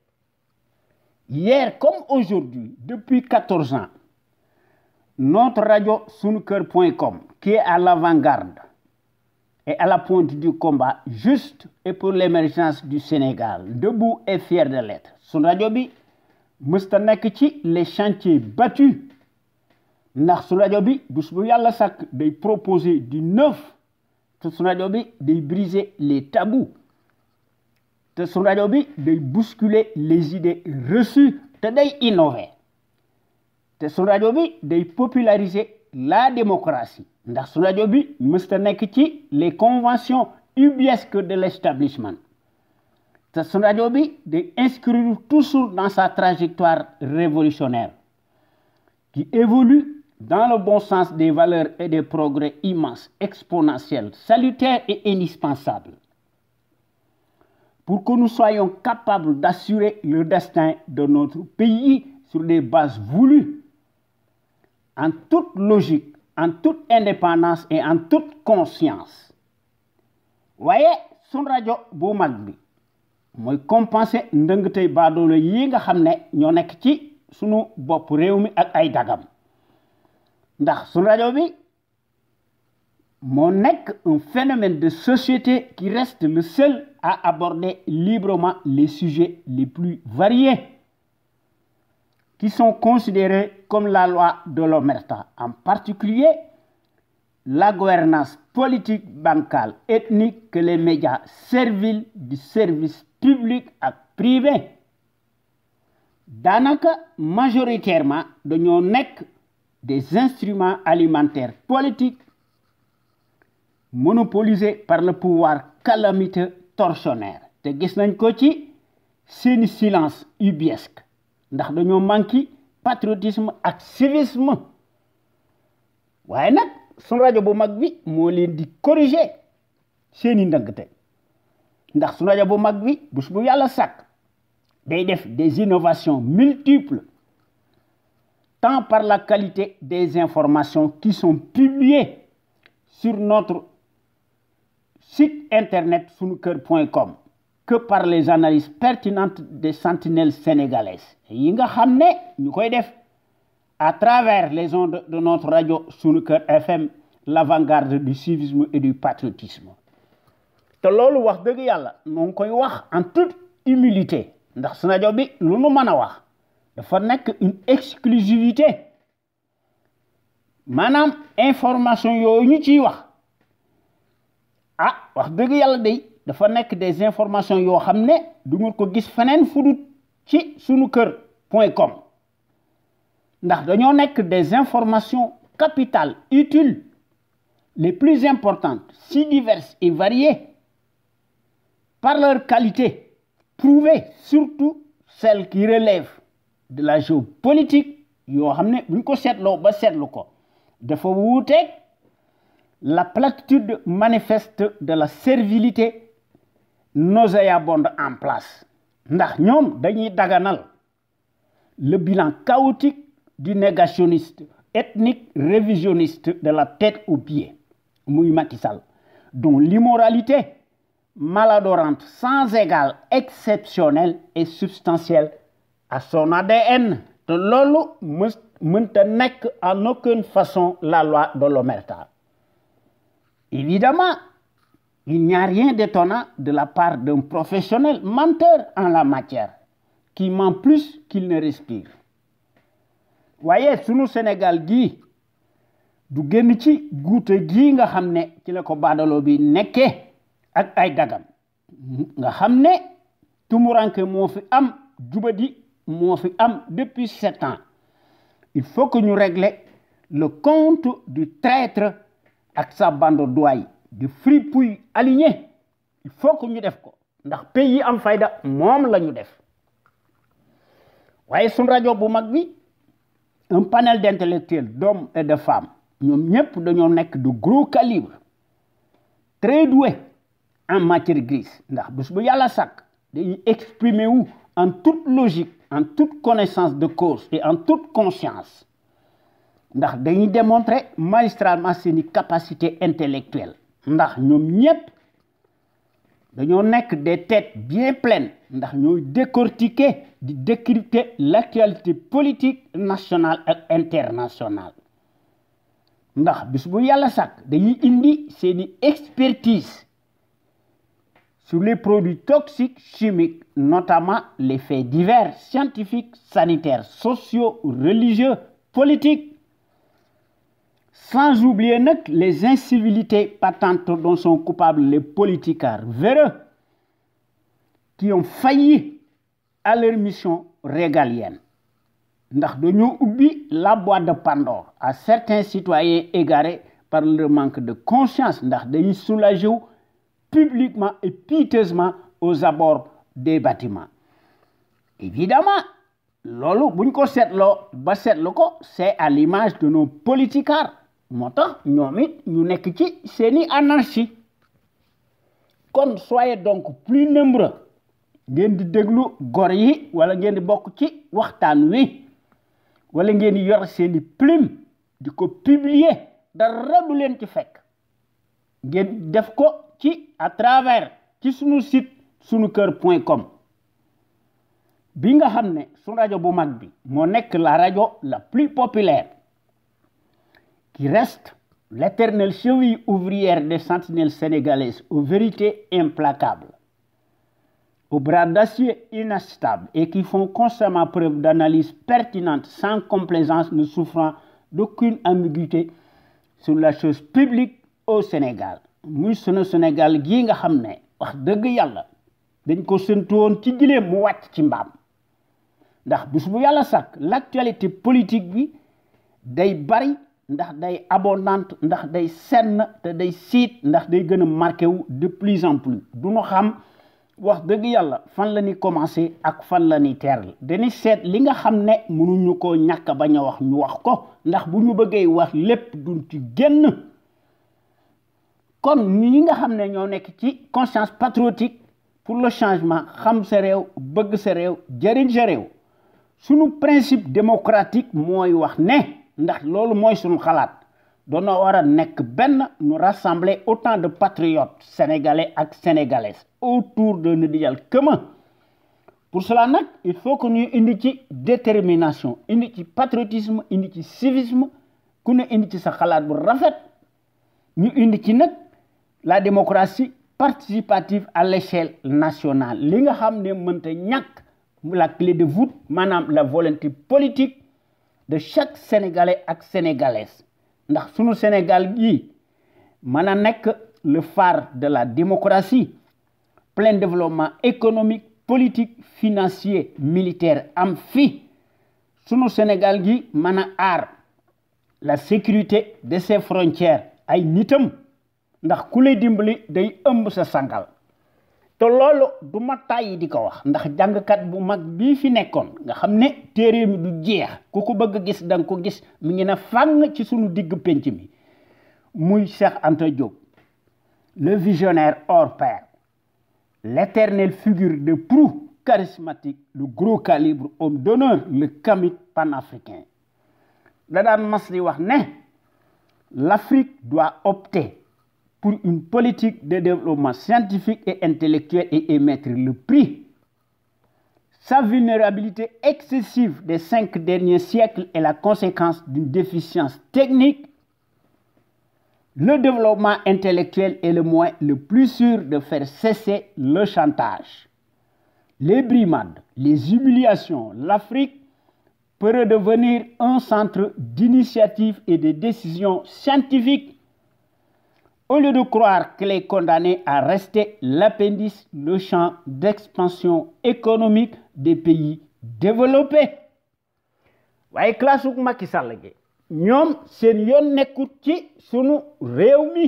hier comme aujourd'hui depuis 14 ans notre radio sunuker.com qui est à l'avant-garde et à la pointe du combat juste et pour l'émergence du Sénégal debout et fier de l'être sunu rajo bi mësta nekk ci les chantiers battus ndax sunu rajo bi bés bu yàlla sàkk day proposer du neuf te sunu rajo bi day briser les tabous te sunu rajo bi day bousculer les idées reçues te day innover te sunu rajo bi day populariser la démocratie ndax sunu rajo bi mësta nekk ci les conventions ubuesques de l'établissement te sunu rajo bi day inscrire toujours dans sa trajectoire révolutionnaire qui évolue dans le bon sens des valeurs et des progrès immenses, exponentiels, salutaires et indispensables pour que nous soyons capables d'assurer le destin de notre pays sur des bases voulues, en toute logique, en toute indépendance et en toute conscience. waaye sun rajo bu mag bi mooy compenser ndëngtey baadoolo yi nga xam ne ñoo nekk ci sunu bopp réew mi ak ay dagam ndax sun rajo bi moo nekk un phénomène de société qui reste le seul à aborder librement les sujets les plus variés qui sont considérés comme la loi de l'omerta, en particulier la gouvernance politique, bancale, ethnique que les médias serviles du service public ak privé daanaka majoritairement dañoo nekk des instruments alimentaires politiques monopolisés par le pouvoir calamiteux tortionnaire te gis nañ ko ci seeni silence ubuesque ndax dañoo manqué patriotisme ak civisme waaye nag sunu rajo bu mag bi moo leen di corriger seeni ndëngte ndax sunu rajo bu mag bi bés bu yàlla sàkk day def des innovations multiples tant par la qualité des informations qui sont publiées sur notre site internet sunuker.com que par les analyses pertinentes des sentinelles sénégalaises yi nga xam ne ñu koy def à travers les ondes de notre radio Sunuker FM, l'avant-garde du civisme et du patriotisme. te loolu wax dëgg yàlla noo ngi koy wax en toute humilité ndax su rajo bi lu nu mën a wax dafa nekk une exclusivité maanaam information yooyu ñu ciy wax wax dëgg yàlla day dafa nekk des informations yoo xam ne du ngeen ko gis feneen fu dul ci sunuker.com ndax dañoo nekk des informations capitales utiles les plus importantes si diverses et variées par leur qualité prouvée, surtout celles qui relèvent de la géopolitique yoo xam ne buñ ko seetloo ba seetlu ko dafa wuuteeg la platitude manifeste de la servilité nauséabonde en place ndax ñoom dañuy daganal le bilan chaotique du négationniste ethnique révisionniste de la tête aux pieds muy Macky Sall dont l'immoralité maladorante sans égale exceptionnelle et substantielle à son ADN te loolu mënta nekk en aucune façon la loi de l'omerta. Évidemment, il n'y a rien d'étonnant de la part d'un professionnel menteur en la matière qui ment plus qu'il ne respire. Waaye sunu Sénégal gii du génn ci guute gii nga xam ne ci la ko baadaloo bi nekkee ak ay dagam nga xam ne tumuranke moo fi am jubadi moo fi am depuis 7 ans. Il faut que ñu régler le compte du traître ak sa bande d'ouailles du fripouille aligné. Il faut que ñu def ko ndax pays am fayda moom la ñu def waaye sun rajo bu mag bi un panel d'intellectuels d'hommes et de femmes ñoom ñëpp dañoo nekk de gros calibre très doués en matière grise ndax bés bu yàlla sàkk dañuy exprimer wu en toute logique en toute connaissance de cause et en toute conscience ndax dañuy démontrer magistralement seeni capacité intellectuelle ndax ñoom ñëpp dañoo nekk des têtes bien pleines ndax ñooy décortiquer di décrypter l'actualité politique nationale et internationale ndax bis bu yàlla sàkk dañuy indi seeni expertise sur les produits toxiques chimiques, notamment les faits divers scientifiques, sanitaires, sociaux, religieux, politiques, sans oublier les incivilités patentes dont sont coupables les politicards véreux qui ont failli à leur mission régalienne. Ndax dañoo ubbi la boîte de Pandore à certains citoyens égarés par leur manque de conscience ndax dañuy soulager wu publiquement et piteusement aux abords des bâtiments. Évidemment, loolu buñ ko seetloo ba seetlu ko c'est à l'image de nos politicards moo tax ñoom it ñu nekk ci seeni anarchie. Kon soyez donc plus nombreux ngeen di déglu gor yi wala ngeen di bokk ci waxtaan wi wala ngeen di yor seeni plume di ko publier dara du leen ci fekk ngeen def ko ci à travers ci sunu site sunuker.com bi nga xam ne sunu rajo bu mag bi moo nekk la rajo la plus populaire qui reste l'éternelle cheville ouvrière des sentinelles sénégalaises aux vérités implacables, aux bras d'acier inachetables et qui font constamment preuve d'analyse pertinente sans complaisance ne souffrant d'aucune ambiguïté sur la chose publique au Sénégal. Muy sunu Sénégal gii nga xam ne wax dëgg yàlla dañ ko séntu woon ci gileem mu wàcc ci mbaam ndax bis bu yàlla sàkk l'actualité politique bi day bari ndax day abondante ndax day senn te day siit ndax day gën a marqué wu de plus en plus du ñu xam wax dëgg yàlla fan la ñuy commencé ak fan la ñuy teeral dañuy seet li nga xam ne mënuñu koo ñàkk bañ a wax ñu wax ko ndax bu ñu bëggee wax lépp duñ ci génn. Kon ñi nga xam ne ñoo nekk ci conscience patriotique pour le changement xam sa réew bëgg sa réew jëriñ sa réew sunu principe démocratique mooy wax ne ndax loolu mooy sunu xalaat doona war a nekk benn nous rassembler autant de patriotes sénégalais ak sénégalaises autour d'un idéal commun pour cela nag il faut que ñu indi ci détermination indi ci patriotisme indi ci civisme ku ne indi ci sa xalaat bu rafet ñu indi ci nag la démocratie participative à l'échelle nationale li nga xam ne mënta ñàkk la clé de voûte maanaam la volonté politique de chaque sénégalais ak sénégalaise ndax sunu Sénégal gi mën a nekk le phare de la démocratie plein développement économique politique financier militaire am fi sunu Sénégal gi mën a aar la sécurité de ses frontières ay nitam ndax ku lay dimbali day ëmb sa sangal te loolu du ma tàyyi di ko wax ndax jàngkat bu mag bii fi nekkoon nga xam ne téere mi du jeex ku ko bëgg gis da nga ko gis mi ngi na fàng ci sunu digg penc mi muy Cheikh Anta Diop le visionnaire hors pair l'éternelle figure de proue charismatique le gros calibre homme d'honneur le kamit panafricain da daan mas di wax ne l'Afrique doit opter pour une politique de développement scientifique et intellectuel et émettre le prix. Sa vulnérabilité excessive des 5 derniers siècles est la conséquence d'une déficience technique. Le développement intellectuel est le moyen le plus sûr de faire cesser le chantage. Les brimades, les humiliations, l'Afrique peut redevenir un centre d'initiative et de décision scientifique au lieu de croire qu'elle est condamnée à rester l'appendice, le champ d'expansion économique des pays développés. waaye classe uk Macky Sall gi ñoom seen yoon nekkut ci sunu réew mi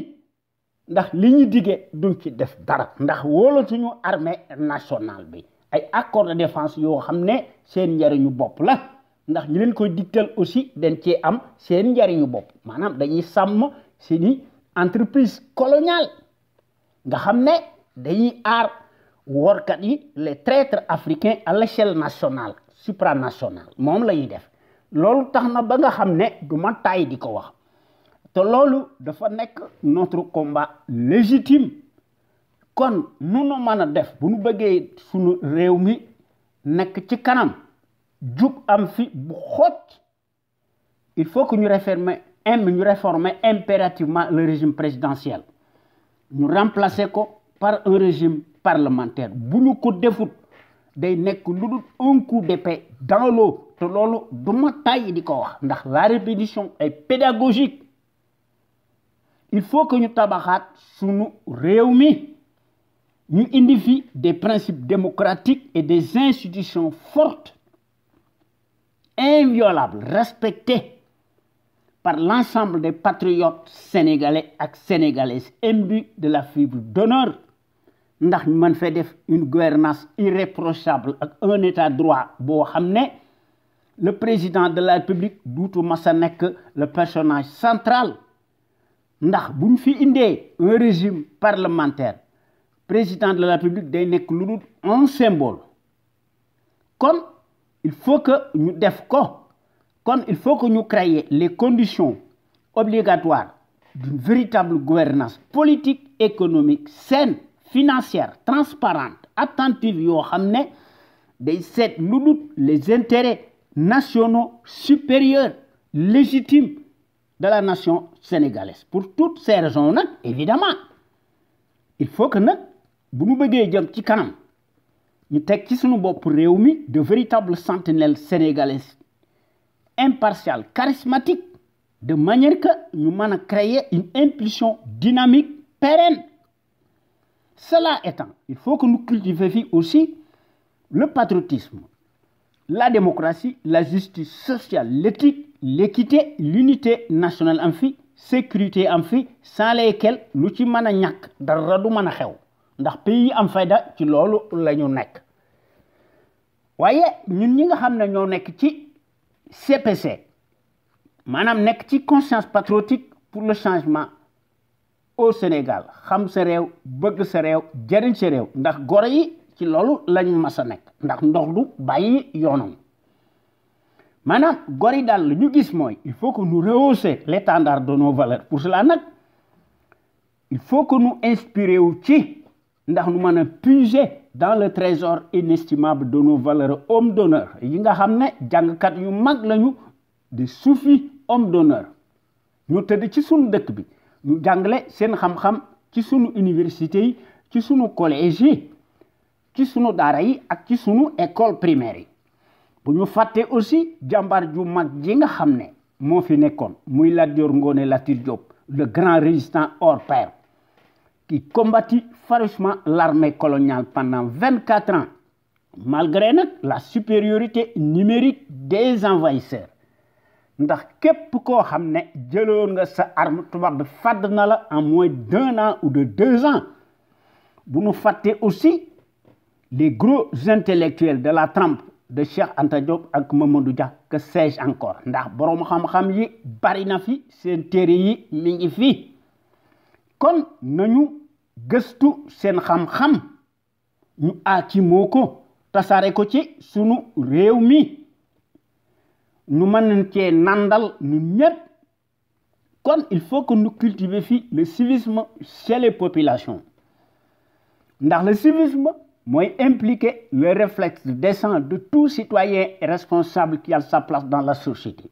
ndax li ñu dige duñ ci def dara ndax wóolatuñu armée nationale bi ay accord de défense yoo xam ne seen njariñu bopp la ndax ñi leen koy digtal aussi dañ cee am seen njariñu bopp maanaam dañuy sàmm seeni entreprise coloniale nga xam ne dañuy aar workat yi les traîtres africains à l'échelle nationale supranationale moom la ñuy def loolu tax na ba nga xam ne du ma taay di ko wax te loolu dafa nekk notre combat légitime kon nu nu mën a def bu nu bëggee sunu réew mi nekk ci kanam jub am fi bu xóot il faut que ñu réformer impérativement le régime présidentiel ñu remplacer ko par un régime parlementaire bu ñu ko defut day nekk lu dul un coup d'épée dans l'eau te loolu du ma tàyyi di ko wax ndax la répétition est pédagogique il faut que ñu tabaxaat sunu réew mi ñu indi fi des principes démocratiques et des institutions fortes inviolables respectées par l'ensemble des patriotes sénégalais et sénégalaises imbus de la fibre d'honneur ndax ñu mën fee def une gouvernance irréprochable ak un état droit boo xam ne le président de la République duutu masa nekk le personnage central ndax bu ñu fi indee un régime parlementaire président de la République day nekk lu dul un symbole kon il faut que ñu def ko kon il faut que ñu créer les conditions obligatoires d'une véritable gouvernance politique économique saine financière transparente attentive yoo xam ne day seet lu dul les intérêts nationaux supérieurs légitimes de la nation sénégalaise pour toutes ces raisons nag évidemment il faut que nag bu ñu bëggee jëm ci kanam ñu teg ci suñu bopp réew mi de véritables sentinelles sénégalaises impartiales charismatiques de manière que ñu mën a créer une impulsion dynamique pérenne. Cela étant, il faut que nous cultivions aussi le patriotisme, la démocratie, la justice sociale, l'éthique, l'équité, l'unité nationale en fi, sécurité en fi, sans lesquelles lu ci mën a ñàkk dara du mën a xew ndax pays am fayda ci loolu la ñu nekk waaye ñun ñi nga xam ne ñoo nekk ci CPC maanaam nekk ci conscience patriotique pour le changement au Sénégal xam sa réew bëgg sa réew jariñ sa réew ndax goro yi ci loolu lañu mas a nekk ndax ndox du bàyyi yoonam maanaam gor yi daal lu ñu gis mooy il faut que nous rehausser l'étendard de nos valeurs pour cela nag il faut que nous inspirer wu ci ndax nu mën a puiser dans le trésor inestimable de nos valeurs hommes d'honneur yi nga xam ne jàngkat yu mag lañu de soufis hommes d'honneur ñu tëdd ci sunu dëkk bi ñu jàngale seen xam-xam ci sunu université yi ci sunu collège yi ci sunu daara yi ak ci sunu école primaire yi bu ñu fàtte aussi jàmbaar ju mag ji nga xam ne moo fi nekkoon muy Lat Dior Ngoné Latyr Diop le grand résistant hors pair qui combattit farouchement l'armée coloniale pendant 24 ans malgré nag la supériorité numérique des envahisseurs ndax képp koo xam ne jëloon nga sa arme tubaab bi fàdd na la en moins d'1 an ou de 2 ans bu ñu fàtte aussi les gros intellectuels de la trempe de Cheikh Anta Diop ak Mamadou Dia que sais-je encore ndax borom xam-xam yi bari na fi seen téere yi mi ngi fi kon nañu gëstu seen xam-xam ñu aakimoo ko tasaare ko ci sunu réew mi ñu mën cee nandal ñun ñëpp kon il faut que nous cultiver fi le civisme chez les populations ndax le civisme mooy impliquer le réflexe décent de tout citoyen responsable qui a sa place dans la société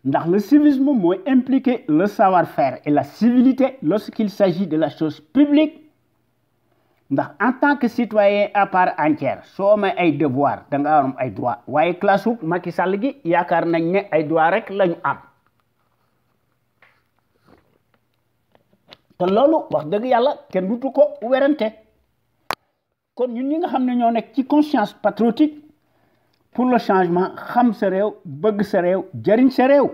ndax le civisme mooy impliquer le savoir-faire et la civilité lorsqu'il s'agit de la chose publique ndax en tant que citoyen à part entière soo amee ay devoir da nga am ay droit waaye classe wu Macky Sall gi yaakaar nañ ne ay droit rek lañu am te loolu wax dëgg yàlla kenn dutu ko werante kon ñun ñi nga xam ne ñoo nekk ci conscience patriotique pour le changement xam sa réew bëgg sa réew jariñ sa réew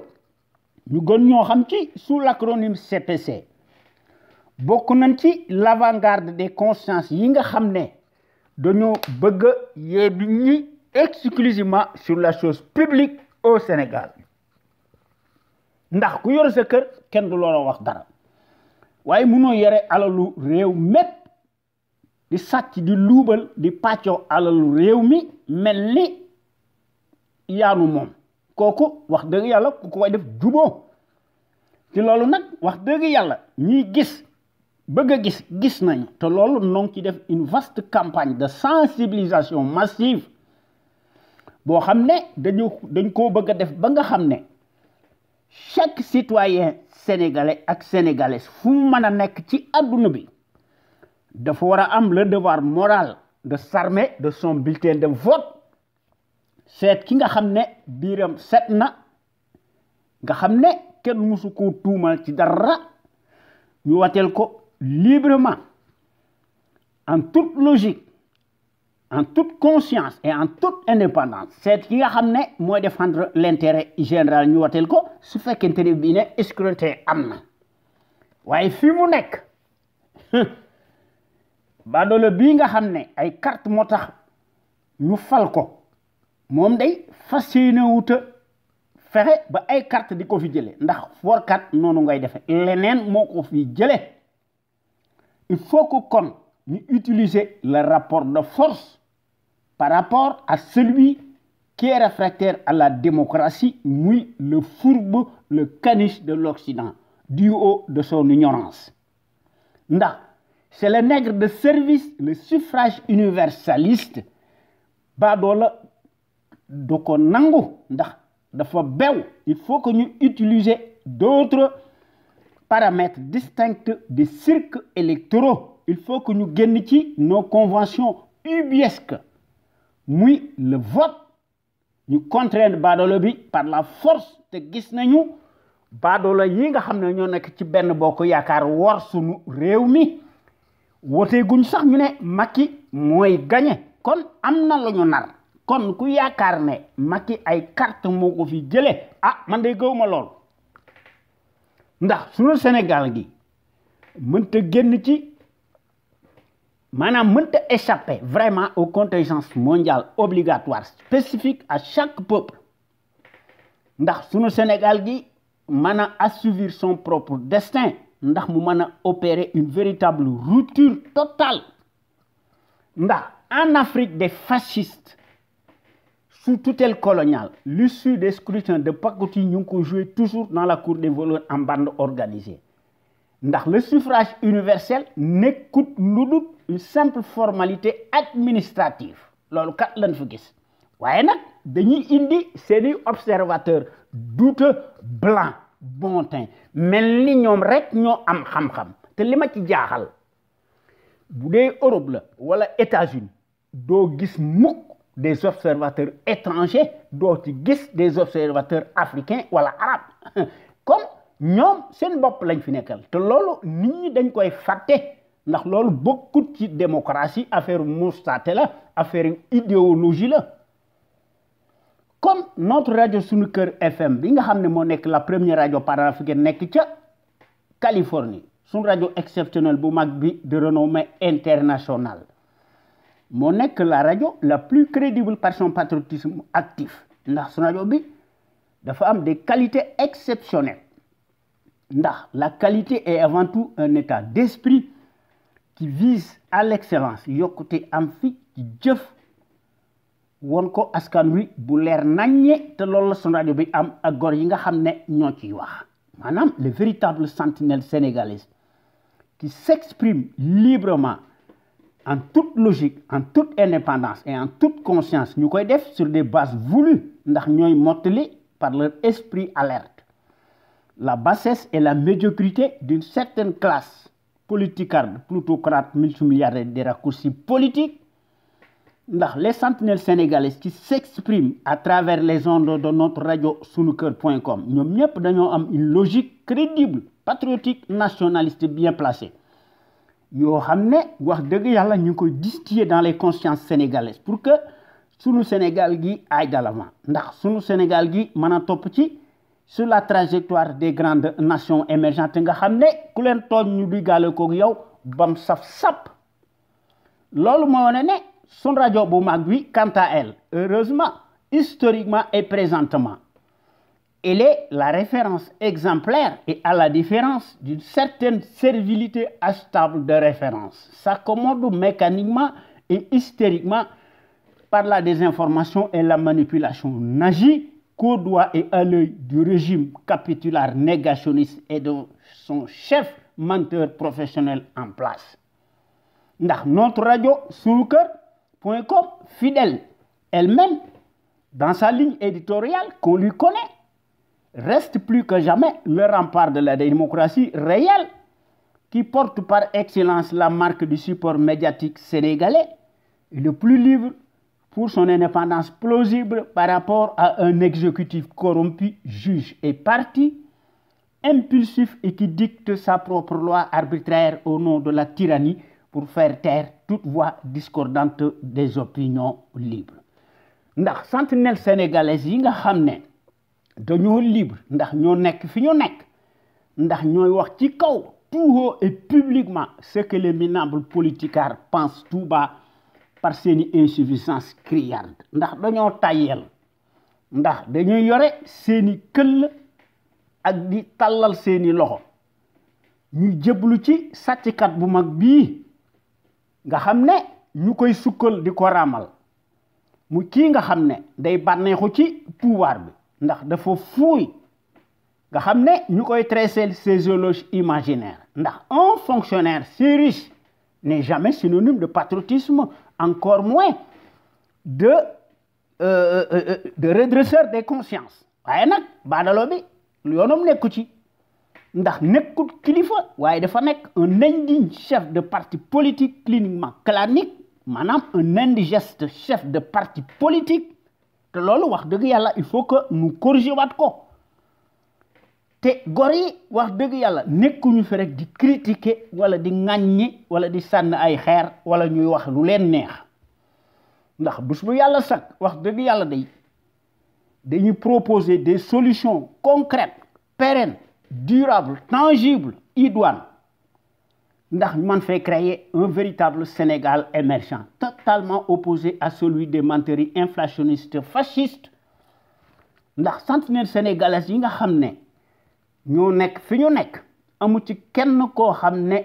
ñu gën ñoo xam ci sous l'acronyme CPC bokk nañ ci l'avant-garde des consciences yi nga xam ne dañoo bëgg yee nit ñi exclusivement sur la chose publique au Sénégal ndax ku yor sa kër kenn du loola wax dara waaye mënoo yore alalu réew mépp di sàcc di luubal di pàccoo alalu réew mi mel ni yaanu moom kooku wax dëgg yàlla ku koy def juboo ci loolu nag wax dëgg yàlla ñiy gis bëgg a gis nañu te loolu noo ngi ci def une vaste campagne de sensibilisation massive boo xam ne dañ koo bëgg a def ba nga xam ne chaque citoyen sénégalais ak sénégalaise fu mu mën a nekk ci adduna bi dafa war a am le devoir moral de s'armer de son bulletin de vote seet ki nga xam ne biiram set na nga xam ne kenn musu koo tuumal ci dara ñu wateel ko librement en toute logique en toute conscience et en toute indépendance seet ki nga xam ne mooy défendre l'intérêt général ñu wateel ko su fekkente ne bii ne escroquerie am na waaye fi mu nekk baadoolo bii nga xam ne ay carte moo tax ñu fal ko moom day fas yéene wuta fexe ba ay carte di ko fi jële ndax forkat noonu ngay defe leneen moo ko fi jële il faut que kon ñu utiliser le rapport de force par rapport à celui qui est réfractaire à la démocratie muy le fourbe le caniche de l'Occident du haut de son ignorance ndax c'est le nègre de service le suffrage universaliste baadoola du ko nangu ndax dafa bew il faut que ñu utiliser d'autres paramètres distincts des cirques électoraux il faut que ñu génn ci nos conventions ubiesques muy le vote ñu contraindre baadoola bi par la force te gis nañu baadoola yi nga xam ne ñoo nekk ci benn bokk yaakaar war sunu réew mi wootee guñ sax ñu ne Macky mooy gagné kon am na lu ñu nar kon ku yaakaar ne Macky ay carte moo ko fi jële man day gëwuma lool ndax suñu Sénégal gi mënta génn ci maanaam mënta échapper vraiment aux contingences mondiales obligatoires spécifiques à chaque peuple ndax suñu Sénégal gi mën a assouvir son propre destin ndax mu mën a opérer une véritable rupture totale ndax en Afrique des fascistes sous tutelle coloniale l'issue des scrutins de pacotille ñu ngi ko jouer toujours dans la cour des voleurs en bande organisée ndax le suffrage universel nekkut lu dul une simple formalité administrative loolu kat lañ fa gis waaye nag dañuy indi seeni observateur douteux blanc bon teint mel ni ñoom rek ñoo am xam-xam te li ma ci jaaxal bu dee Europe la wala États-Unis doo gis mukk des observateurs étrangers doo ci gis des observateurs africains wala arabes comme ñoom seen bopp lañ fi nekkal te loolu nit ñi dañ koy fàtte ndax loolu bokkut ci démocratie affaire moustaté la affaire idéologie la comme notre radio Sunu Kër FM bi nga xam ne moo nekk la première radio panafricaine nekk ca Californie sunu radio exceptionnelle bu mag bi de renommée internationale moo nekk la radio la plus crédible par son patriotisme actif ndax sunu radio bi dafa am des qualités exceptionnelles ndax la qualité est avant tout un état d'esprit qui vise à l'excellence yokkute am fi ci jëf won ko askan wi bu leer naññe te loolu la sunu rajo bi am ak gor yi nga xam ne ñoo ciy wax maanaam le véritable sentinelle sénégalais qui s'exprime librement en toute logique en toute indépendance et en toute conscience ñu koy def sur des bases voulues ndax ñooy mottali par leur esprit alerte la bassesse et la médiocrité d'une certaine classe politicarde plutocrate multimilliardaire des raccourcis politiques ndax les sentinelles sénégalaises qui s'expriment à travers les ondes de notre radio sunuker.com ñoom ñëpp dañoo am une logique crédible patriotique nationaliste bien placée yoo xam ne wax dëgg yàlla ñu ngi koy distiller dans les consciences sénégalaises pour que sunu Sénégal gi aille de l'avant ndax sunu Sénégal gi mën a topp ci sur la trajectoire des grandes nations émergentes nga xam ne ku leen tooñ ñu diggaale koog yow bam saf-sap loolu moo wane ne sunu rajo bu mag bi quant à elle heureusement historiquement et présentement elle est la référence exemplaire et à la différence d'une certaine servilité achetable de référence s'accommode mécaniquement et hystériquement par la désinformation et la manipulation n'agit qu'au doigt et à l'œil du régime capitulaire négationniste et de son chef menteur professionnel en place ndax notre radio sunuker.com fidèle elle-même dans sa ligne éditoriale qu'on lui connaît reste plus que jamais le rempart de la démocratie réelle qui porte par excellence la marque du support médiatique sénégalais et le plus libre pour son indépendance plausible par rapport à un exécutif corrompu, juge et parti, impulsif et qui dicte sa propre loi arbitraire au nom de la tyrannie pour faire taire toute voix discordante des opinions libres. ndax sentinelle sénégalaise yi nga xam ne dañoo libre ndax ñoo nekk fi ñu nekk ndax ñooy wax ci kaw tout haut et publiquement ce que les minables politicards pensent tout bas par seeni insuffisance criarde ndax dañoo tàyyeel ndax dañuy yore seeni këll ak di tàllal seeni loxo ñuy jëblu ci sàcckat bu mag bii nga xam ne ñu koy sukkal di ko raamal mu kii nga xam ne day bànneexu ci pouvoir bi ndax dafa fuuy nga xam ne ñu koy tresser ses éloges imaginaires ndax un fonctionnaire si riche n'est jamais synonyme de patriotisme encore moins de redresseur des consciences waaye nag baadalo bi yoonam nekku ci ndax nekkul kilifa waaye dafa nekk un indigne chef de parti politique cliniquement clanique maanaam un indigeste chef de parti politique te loolu wax dëgg yàlla il faut que nous corriger waat ko te gor yi wax dëgg yàlla nekkuñu fi rek di critiquer wala di ŋàññi wala di sànni ay xeer wala ñuy wax lu leen neex ndax bés bu yàlla sax wax dëgg yàlla dañuy proposer des solutions concrètes pérennes durables tangibles idoines ndax man fait créer un véritable Sénégal émergent totalement opposé à celui des menteries inflationnistes fascistes ndax sentinelle sénégalais yi nga xam ne ñoo nekk fi ñu nekk amu ci kenn koo xam ne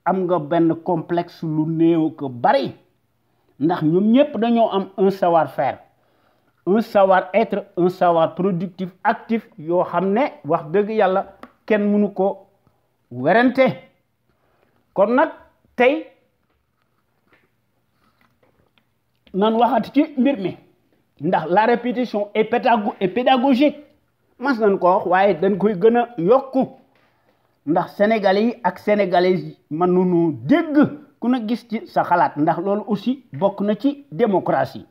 am nga benn complexe lu néew ko bari ndax ñoom ñëpp dañoo am un savoir-faire un savoir-être un savoir productif actif yoo xam ne wax dëgg yàlla kenn mënu ko werante kon nag tey nan waxati ci mbir mi ndax la répétition est pédagogique mas nañ ko wax waaye dañ koy gën a yokku ndax sénégalais yi ak sénégalaises yi mën nañu dégg ku na gis ci sa xalaat ndax loolu aussi bokk na ci démocratie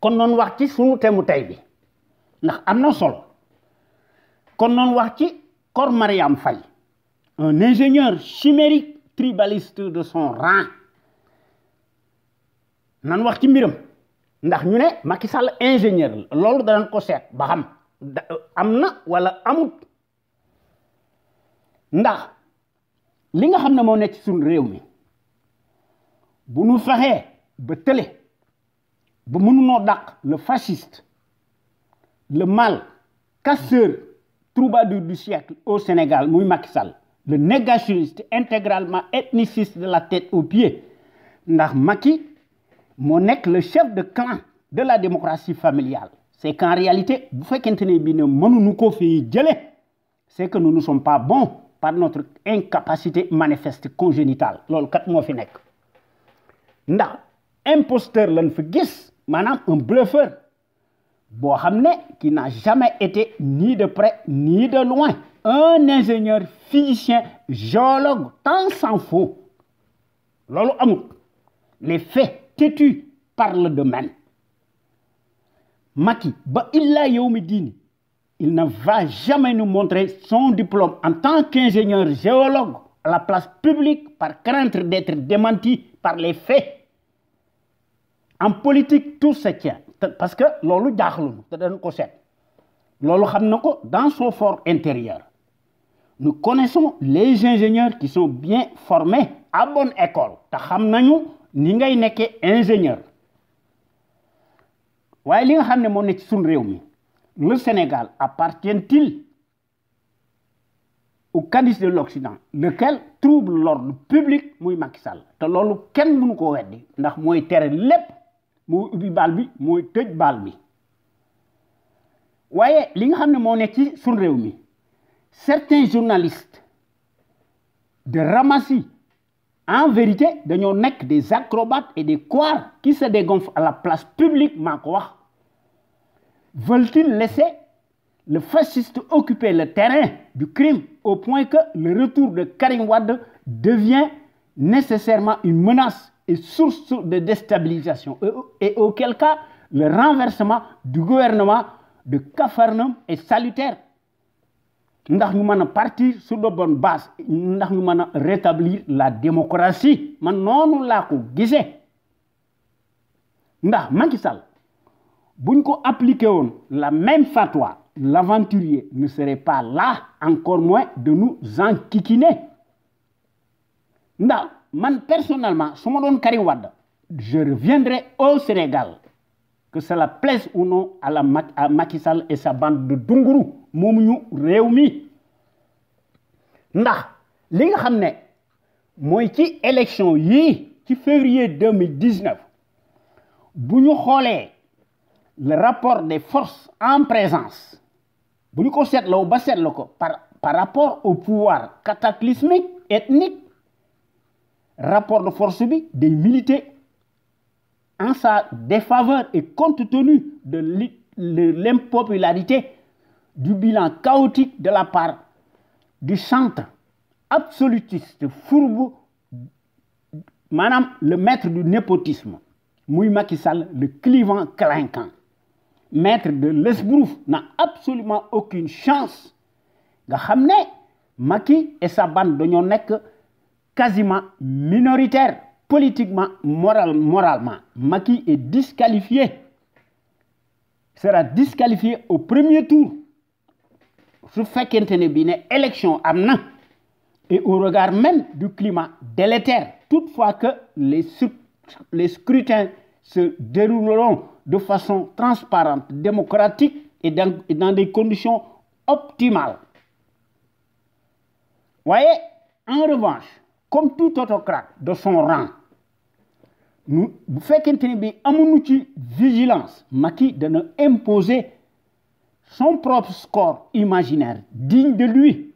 kon noonu wax ci sunu temu tey bi ndax am na solo kon noonu wax ci Kor Mariam Faye un ingénieur chimérique tribaliste de son rang nan wax ci mbiram ndax ñu ne Macky Sall ingénieur la loolu danañ ko seet ba xam am na wala amut ndax li nga xam ne moo nekk ci suñu réew mi bu ñu fexee ba tële ba mënunoo dàq le fasciste le mal casseur troubadour du siècle au Sénégal muy Macky Sall le négationniste intégralement ethniciste de la tête aux pieds ndax Macky moo nekk le chef de clan de la démocratie familiale c'est qu'en réalité bu fekkente ne bi ne mënuñu ko fi jële c'est que nous ne sommes pas bons par notre incapacité manifeste congénitale loolu kat moo fi nekk ndax imposteur lañ fi gis maanaam un bluffeur boo xam ne qui n'a jamais été ni de près ni de loin un ingénieur physicien géologue tant s'en faut loolu amul les faits têtus parlent d'eux-mêmes Macky ba illa yawmi diini il ne va jamais nous montrer son diplôme en tant qu'ingénieur géologue à la place publique par crainte d'être démenti par les faits en politique tout se tient parce que loolu jaaxlunu te dañ ko seet loolu xam na ko dans son fort intérieur nous connaissons les ingénieurs qui sont bien formés à bonne école te xam nañu ni ngay nekkee ingénieur waaye li nga xam ne moo nekk ci suñu réew mi le Sénégal appartient-il au calice de l'Occident lequel trouble l'ordre public muy Macky Sall te loolu kenn mënu ko weddi ndax mooy tere lépp mooy ubbi baal bi mooy tëj baal bi waaye li nga xam ne moo nekk ci suñu réew mi certains journalistes de ramassis en vérité dañoo nekk des acrobates et des couards qui se dégonflent à la place publique maa ko wax veulent-ils laisser le fasciste occuper le terrain du crime au point que le retour de Karim Wade devient nécessairement une menace et source de déstabilisation et auquel cas le renversement du gouvernement de Capharnaüm est salutaire ndax ñu mën a partir sur de bonnes bases ndax ñu mën a rétablir la démocratie man noonu laa ko gisee ndax Macky Sall buñ ko appliqué woon la même fatwa l'aventurier ne serait pas là encore moins de nous enquiquiner ndax man personnellement su ma doon Karim Wade je reviendrai au Sénégal que cela plaise ou non à Macky Sall et sa bande de dunguru moomu ñu réew mi ndax li nga xam ne mooy ci élection yii ci février 2019 bu ñu xoolee le rapport des forces en présence bu ñu ko seetloo ba seetlu ko par rapport au pouvoir cataclysmique ethnique rapport de force bi day militer en sa défaveur et compte tenu de l'impopularité du bilan chaotique de la part du centre absolutiste fourbe maanaam le maître du népotisme muy Macky Sall le clivant clinquant maître de l'esbrouf n'a absolument aucune chance nga xam ne Macky et sa bande dañoo nekk quasiment minoritaire politiquement moralement Macky est disqualifié sera disqualifié au premier tour su fekkente ne bi ne élection am na et au regard même du climat délétère toutefois que les scrutins se dérouleront de façon transparente démocratique et dans des conditions optimales voyez, en revanche, comme tout autocrate de son rang, nous faisons une vigilance. Macky de imposer son propre score imaginaire digne de lui.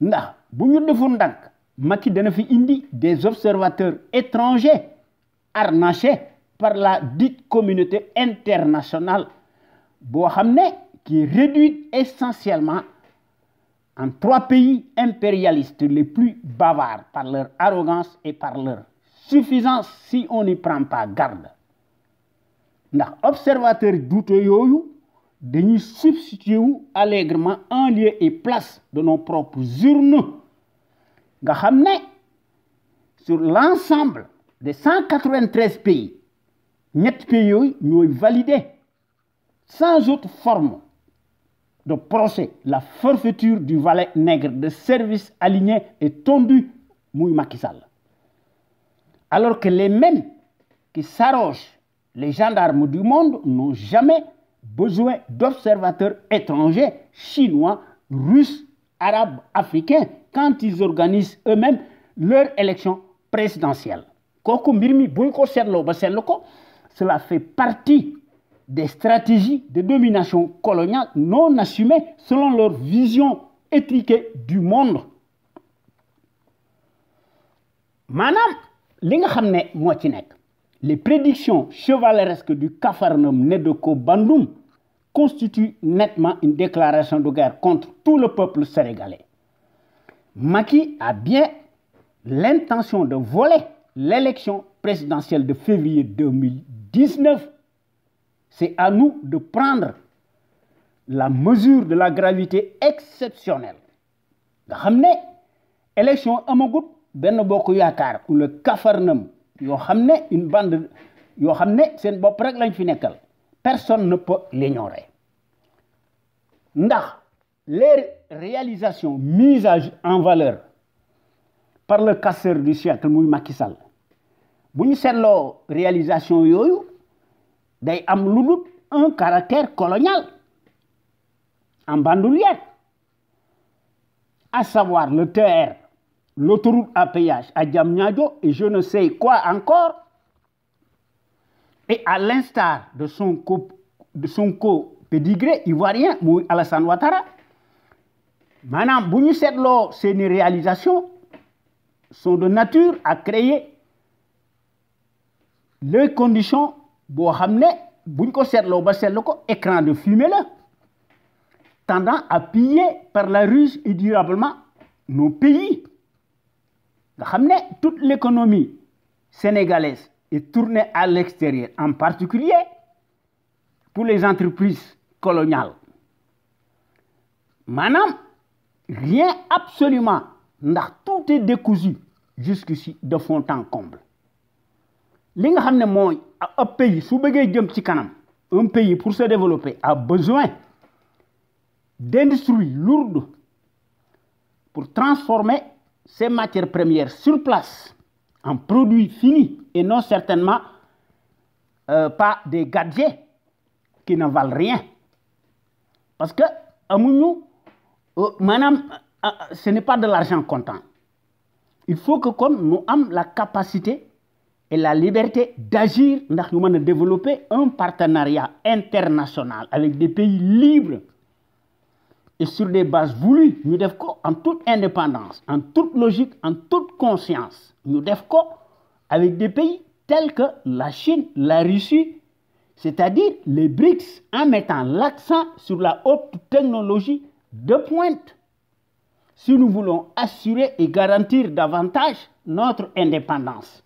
Ndax bu ñu defoon ndank Macky dana fi indi des observateurs étrangers harnachés par la dite communauté internationale boo xam ne qui est réduite essentiellement en 3 pays impérialistes les plus bavards par leur arrogance et par leur suffisance si on n'y prend pas garde. Ndax observateurs douteux yooyu dañuy substituer allègrement en lieu et place de nos propres urnes nga xam ne sur l'ensemble des 193 pays ñetti pays yooyu ñooy valider sans autre forme de procès la forfaiture du valet nègre de service aligné et tondu muy Macky Sall. Alors que les mêmes qui s'arrogent les gendarmes du monde n'ont jamais besoin d'observateurs étrangers, chinois, russes, arabes, africains, quand ils organisent eux-mêmes leur élection présidentielle. Cela fait partie des stratégies de domination coloniale non assumées selon leur vision étriquée du monde. Madame, les prédictions chevaleresques du Capharnaüm né de Kobandoum constituent nettement une déclaration de guerre contre tout le peuple sénégalais. Macky a bien l'intention de voler l'élection présidentielle de février 2019. C'est à nous de prendre la mesure de la gravité exceptionnelle. Nga xam ne élection amagut benn bokk yaakaar ou le Capharnaüm yoo xam ne une bande yoo xam ne seen bopp rek lañ fi nekkal personne ne peut l'ignorer. Ndax les réalisations mises en valeur par le casseur du siècle muy Macky Sall bu ñu seetloo réalisation yooyu day am lu dul un caractère colonial en bandoulière, à savoir le TER, l'autoroute à péage à Diamniadio et je ne sais quoi encore. Et à l'instar de son co-pédigré ivoirien, muy Alassane Ouattara, maanaam bu ñu seetloo seeni réalisations sont de nature à créer les conditions boo xam ne buñ ko seetloo ba seetlu ko écran de fumée là tendant à piller par la ruse et durablement nos pays nga xam ne toute l'économie sénégalaise est tournée à l'extérieur, en particulier pour les entreprises coloniales. Maanaam rien absolument ndax tout est décousu jusqu'ici de fond en comble. Li nga xam ne mooy un pays su bëggee jëm ci kanam un pays pour se développer a besoin d'industries lourdes pour transformer ces matières premières sur place en produits finis et non certainement pas des gadgets qui ne valent rien. Parce que amuñu maanaam ce n'est pas de l'argent comptant. Il faut que kon nous ayons la capacité et la liberté d'agir ndax ñu mën a développer un partenariat international avec des pays libres et sur des bases voulues ñu def ko en toute indépendance, en toute logique, en toute conscience. Ñu def ko avec des pays tels que la Chine, la Russie, c'est-à-dire les BRICS, en mettant l'accent sur la haute technologie de pointe. Si nous voulons assurer et garantir davantage notre indépendance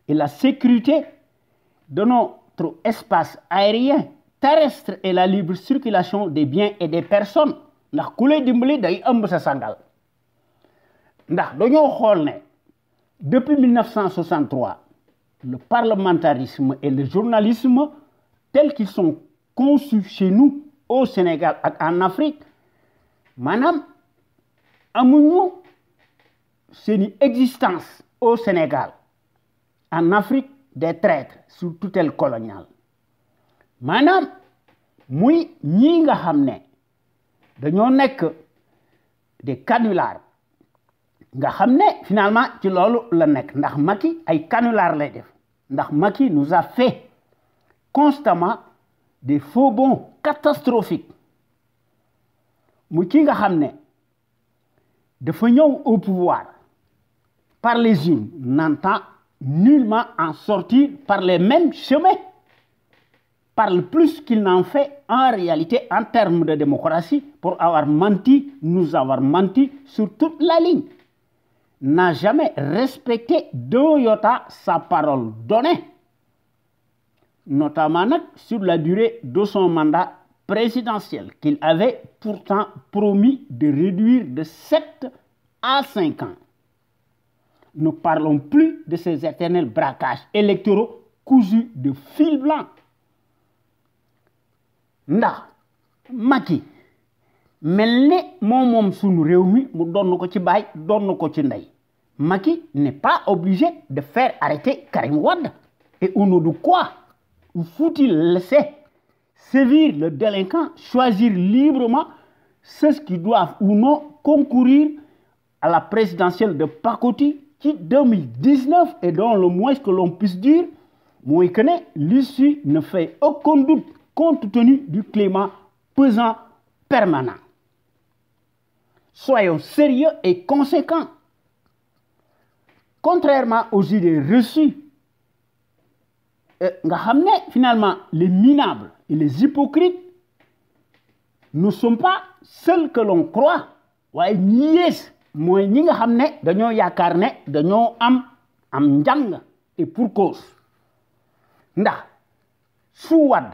et la sécurité de notre espace aérien, terrestre et la libre circulation des biens et des personnes, ndax ku lay dimbali day ëmb sa sandal. Ndax dañoo xool ne depuis 1963, le parlementarisme et le journalisme tels qu'ils sont conçus chez nous au Sénégal et en Afrique, maanaam amuñu seeni existence au Sénégal, en Afrique des traîtres sous tutelle coloniale. Maanaam muy ñii nga xam ne dañoo nekk des canulars nga xamné finalement ci lolu la nek ndax Macky ay canular lay def ndax Macky nous a fait constamment des faux bons catastrophiques mu ki nga xamné dafa ñëw au pouvoir par les unes n'entend nullement en sortir par les mêmes chemins, parle plus qu'il n'en fait en réalité en termes de démocratie pour avoir menti, nous avoir menti sur toute la ligne. N'a jamais respecté d'un iota sa parole donnée, notamment sur la durée de son mandat présidentiel qu'il avait pourtant promis de réduire de 7 à 5 ans. Ne parlons plus de ces éternels braquages électoraux cousus de fil blanc. Ndax Macky melni mom sunu réew mi mu donn ko ci baay donn ko ci ndey Macky n'est pas obligé de faire arrêter Karim Wade. Et au nom de quoi faut-il laisser sévir le délinquant, choisir librement ceux qui doivent ou non concourir à la présidentielle de Pakoti qui 2019 et dont le moins que l'on puisse dire, moi je connais, l'issue ne fait aucun doute compte tenu du climat pesant permanent. Soyons sérieux et conséquents. Contrairement aux idées reçues, finalement, les minables et les hypocrites ne sont pas ceux que l'on croit. Ouais, yes, moi, ñi nga xam ne dañoo yaakaar ne dañoo am njàng et pour cause. Ndax su Wade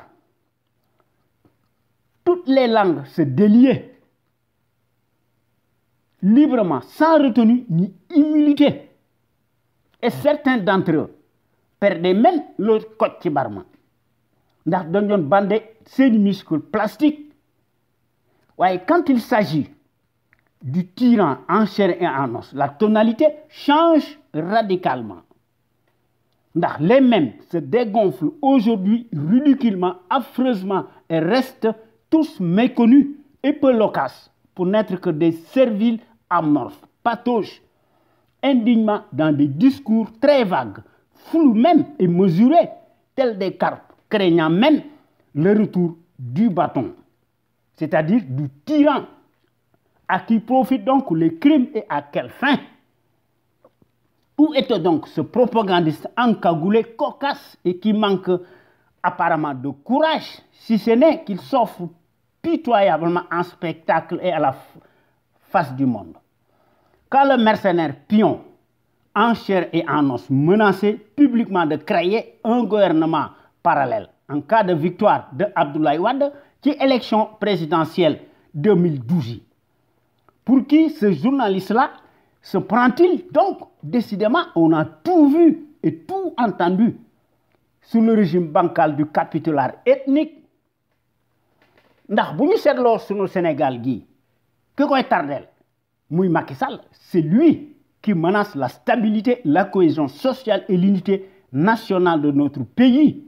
toutes les langues se déliaient librement, sans retenue ni humilité. Et certains d'entre eux perdaient même leur côte ci barma ndax dañ doon bandé seeni muscles plastiques. Ouais, quand il s'agit du tyran en chair et en os, la tonalité change radicalement. Ndax les mêmes se dégonflent aujourd'hui ridiculement, affreusement et restent tous méconnus et peu loquaces pour n'être que des serviles amorphes, patauges, indignement dans des discours très vagues, flous même et mesurés, tels des carpes, craignant même le retour du bâton, c'est-à-dire du tyran, à qui profitent donc les crimes et à quelle fin? Où était donc ce propagandiste encagoulé, cocasse et qui manque apparemment de courage, si ce n'est qu'il s'offre pitoyablement en spectacle et à la face du monde? Quand le mercenaire pion, en chair et en os, menaçait publiquement de créer un gouvernement parallèle en cas de victoire de Abdoulaye Wade qui élection présidentielle 2012. Pour qui ce journaliste-là se prend-il donc? Décidément, on a tout vu et tout entendu sous le régime bancal du capitulaire ethnique. Ndax bu ñu seetloo sunu Sénégal gi ki koy tardel muy Macky Sall, c'est lui qui menace la stabilité, la cohésion sociale et l'unité nationale de notre pays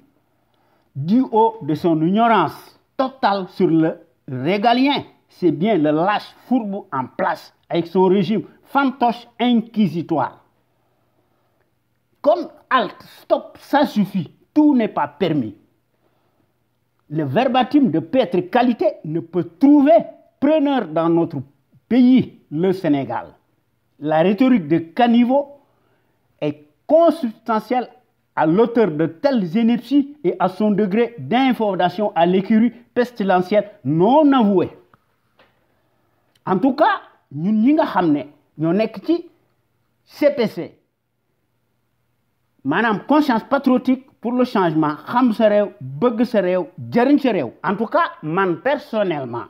du haut de son ignorance totale sur le régalien. C'est bien le lâche fourbe en place avec son régime fantoche inquisitoire. Comme halt, stop, ça suffit, tout n'est pas permis. Le verbatim de piètre qualité ne peut trouver preneur dans notre pays, le Sénégal. La rhétorique de caniveau est consubstantielle à l'auteur de telles inepties et à son degré d'infondation à l'écurie pestilentielle non avouée. En tout cas, ñun ñi nga xamné ñoo nekk ci CPC manam conscience patriotique pour le changement, xam sa réew, bëgg sa réew, jëriñ sa réew. En tout cas, man personnellement,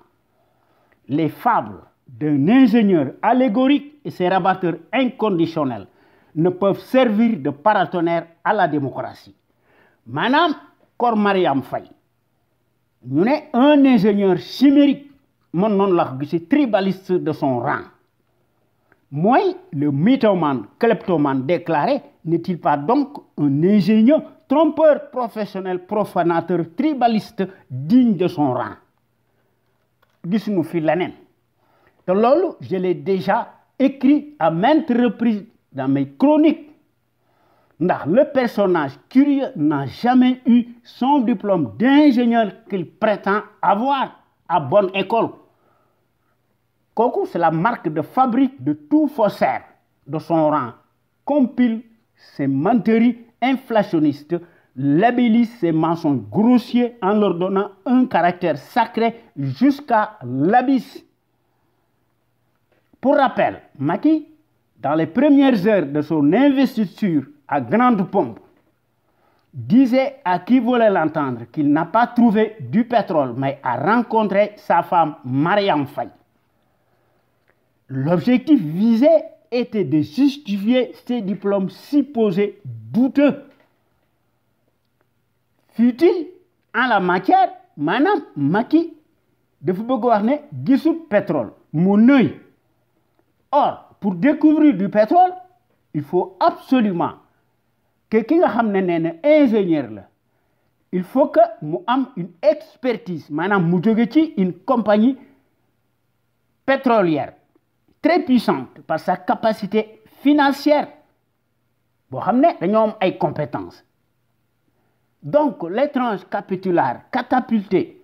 les fables d'un ingénieur allégorique et ses rabatteurs inconditionnels ne peuvent servir de paratonnerre à la démocratie. Madame Kor Mariam Faye, nous sommes un ingénieur chimérique, mon nom l'a tribaliste de son rang. Moi, le mythomane, kleptomane déclaré, n'est-il pas donc un ingénieur, trompeur professionnel, profanateur, tribaliste, digne de son rang? Gis-nous fi leneen. Te loolu, je l'ai déjà écrit à maintes reprises dans mes chroniques. Le personnage curieux n'a jamais eu son diplôme d'ingénieur qu'il prétend avoir à bonne école. Kooku, c'est la marque de fabrique de tout faussaire de son rang. Compile ses menteries inflationnistes, labellise ses mensonges grossiers en leur donnant un caractère sacré jusqu'à l'abysse. Pour rappel, Macky, dans les premières heures de son investiture à grande pompe, disait à qui voulait l'entendre qu'il n'a pas trouvé du pétrole, mais a rencontré sa femme Mariam Faye. L'objectif visé était de justifier ces diplômes supposés douteux. Fut-il en la matière, maanaam Macky dafa bëgg wax ne gisul pétrole mon œil. Or, pour découvrir du pétrole, il faut absolument que ki nga xam ne nee na ingénieur la, il faut que mu am une expertise, maanaam mu jóge ci une compagnie pétrolière très puissante par sa capacité financière boo xam ne dañoo am ay compétences. Donc, l'étrange capitulaire catapulté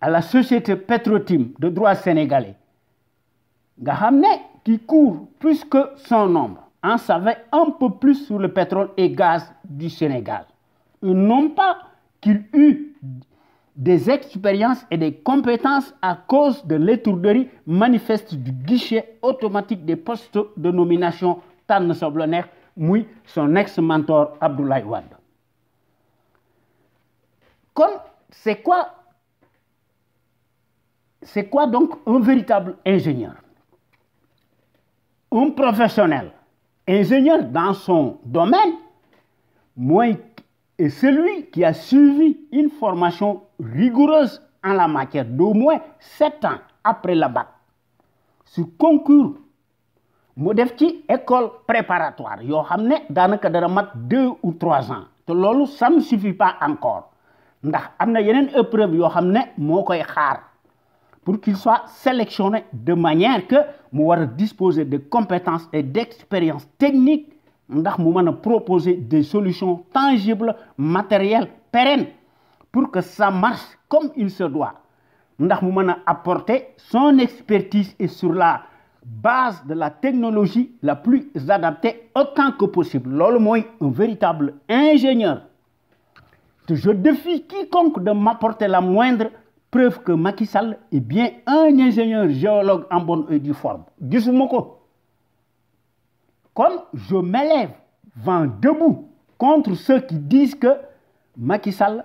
à la société Petro-Tim de droit sénégalais, nga xam ne qui court plus que son nombre, en savait un peu plus sur le pétrole et gaz du Sénégal. Non pas qu'il eut des expériences et des compétences à cause de l'étourderie manifeste du guichet automatique des postes de nomination tànn sa bu la neex muy son ex-mentor Abdoulaye Wade. C'est quoi donc un véritable ingénieur? Un professionnel, ingénieur dans son domaine, est celui qui a suivi une formation rigoureuse en la matière d'au moins 7 ans après le bac. Sur concours, mu def ci école préparatoire yoo xam ne daanaka dara mat 2 ou 3 ans te loolu ça ne suffit pas encore. Ndax am na yeneen épreuve yoo xam ne moo koy xaar pour qu'il soit sélectionné de manière que mu war a disposer de compétences et d'expériences techniques ndax mu mën a proposer des solutions tangibles, matérielles, pérennes pour que ça marche comme il se doit. Ndax mu mën a apporter son expertise et sur la base de la technologie la plus adaptée autant que possible. Loolu mooy un véritable ingénieur. Je défie quiconque de m'apporter la moindre preuve que Macky Sall est bien un ingénieur géologue en bonne et due forme. Gisuma ko. Comme je m'élève vent debout contre ceux qui disent que Macky Sall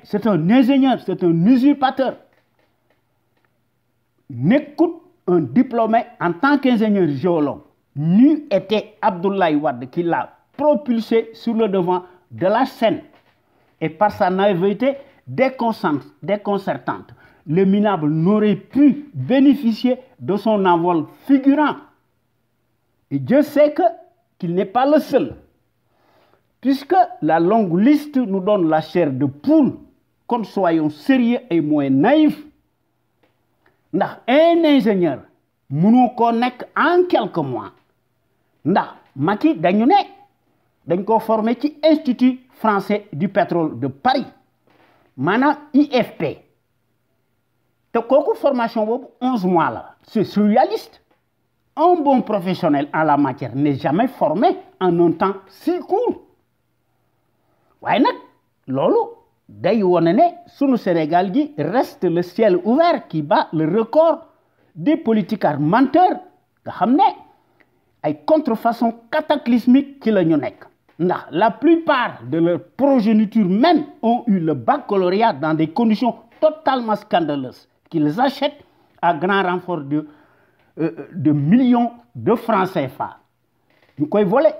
c'est un ingénieur, c'est un usurpateur. N'écoute un diplômé en tant qu'ingénieur géologue. N'eût été Abdoulaye Wade qui l'a propulsé sur le devant de la scène. Et par sa naïveté déconcertante, le minable n'aurait pu bénéficier de son envol figurant. Et Dieu sait qu'il n'est pas le seul, puisque la longue liste nous donne la chair de poule, comme soyons sérieux et moins naïfs. Ndax un ingénieur mënoo ko nekk en quelques mois. Ndax Macky dañ ko formé ci Institut français du pétrole de Paris, maanaam IFP. te kooku formation boobu 11 mois la. C'est surréaliste. Un bon professionnel en la matière n'est jamais formé en un temps si court. waaye nag loolu day wone ne sunu Sénégal gi reste le ciel ouvert qui bat le record des politicards menteurs nga xam ne ay contrefaçon cataclysmique ci la ñu nekk. Ndax la plupart de leurs progénitures même ont eu le baccalauréat dans des conditions totalement scandaleuses qu'ils achètent à grand renfort de millions de francs CFA. ñu koy voler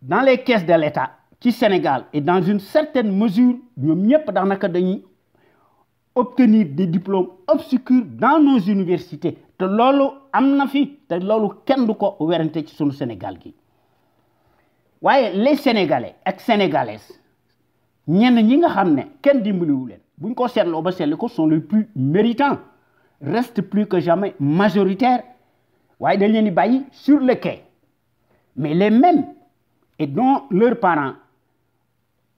dans les caisses de l'État ci Sénégal et dans une certaine mesure ñoom ñëpp daanaka dañuy obtenir des diplômes obscurs dans nos universités te loolu am na fi te loolu kenn du ko werante ci sunu Sénégal gi. waaye les Sénégalais ak Sénégalaises ñenn ñi nga xam ne kenn dimbaliwu leen buñ ko seetloo ba seetlu ko sont les plus méritants restent plus que jamais majoritaires waaye dañ leen di bàyyi sur le quai mais les mêmes et dont leurs parents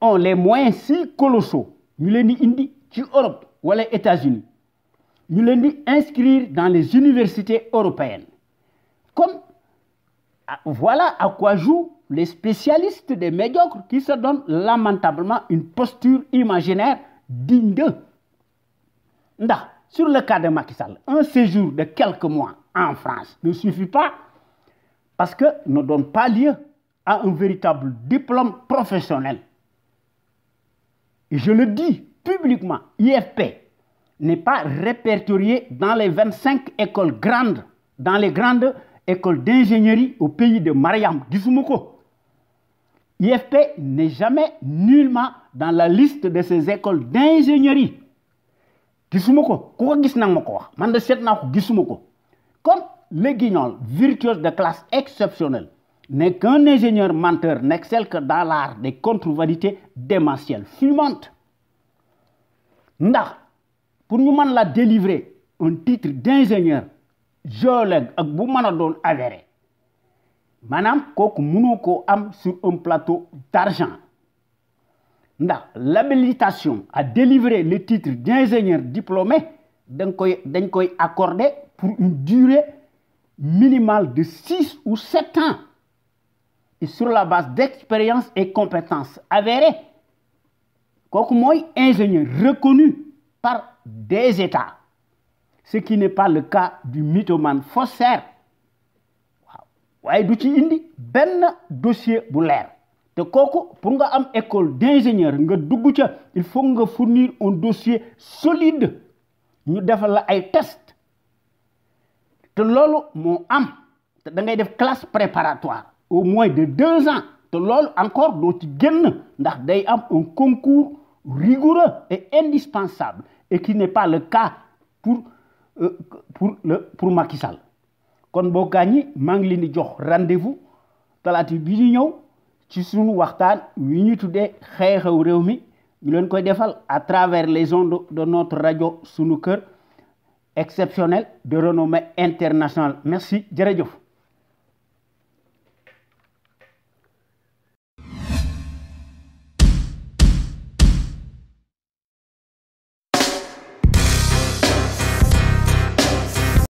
ont les moyens si colossaux ñu leen di indi ci Europe wala États-Unis ñu leen di inscrire dans les universités européennes comme voilà à quoi jouent les spécialistes des médiocres qui se donnent lamentablement une posture imaginaire digne d'eux. Sur le cas de Macky Sall, un séjour de quelques mois en France ne suffit pas parce que ne donne pas lieu à un véritable diplôme professionnel. Et je le dis publiquement, IFP n'est pas répertorié dans les 25 écoles grandes, dans les grandes écoles d'ingénierie au pays de Mariam Gisumoko. IFP n'est jamais nullement dans la liste de ces écoles d'ingénierie. Gisumoko, ko gis nak mako wax, man de set nako gisumoko. Comme le guignol, virtuose de classe exceptionnelle, n'est qu'un ingénieur menteur, n'excelle que dans l'art des contre-vérités démentielles, fumantes. Ndax, pour nous la délivrer un titre d'ingénieur, géologue, ak bu mëna doon avéré. Manam kooku mënoo ko am sur un plateau d'argent. L'habilitation à délivrer le titre d'ingénieur diplômé dañ koy accordé pour une durée minimale de 6 ou 7 ans et sur la base d'expérience et compétences avérées. Kooku mooy ingénieur reconnu par des États, ce qui n'est pas le cas du mythomane faussaire. Waaye du ci indi benn dossier bu leer te kooku pour nga am école d'ingénieur nga dugg ca il faut nga fournir un dossier solide ñu defal la ay test te loolu moo am te da ngay def classe préparatoire au moins de 2 ans te loolu encore doo ci génn ndax day am un concours rigoureux et indispensable et qui n'est pas le cas pour Macky Sall. Kon boo gaañi maa ngi leen di jox rendez-vous talaata bi ñu ñëw ci sunu waxtaan wi ñu tuddee xew-xew réew mi ñu leen koy defal à travers les ondes de notre radio sunu kër exceptionnel de renommée internationale. Merci jërëjëf.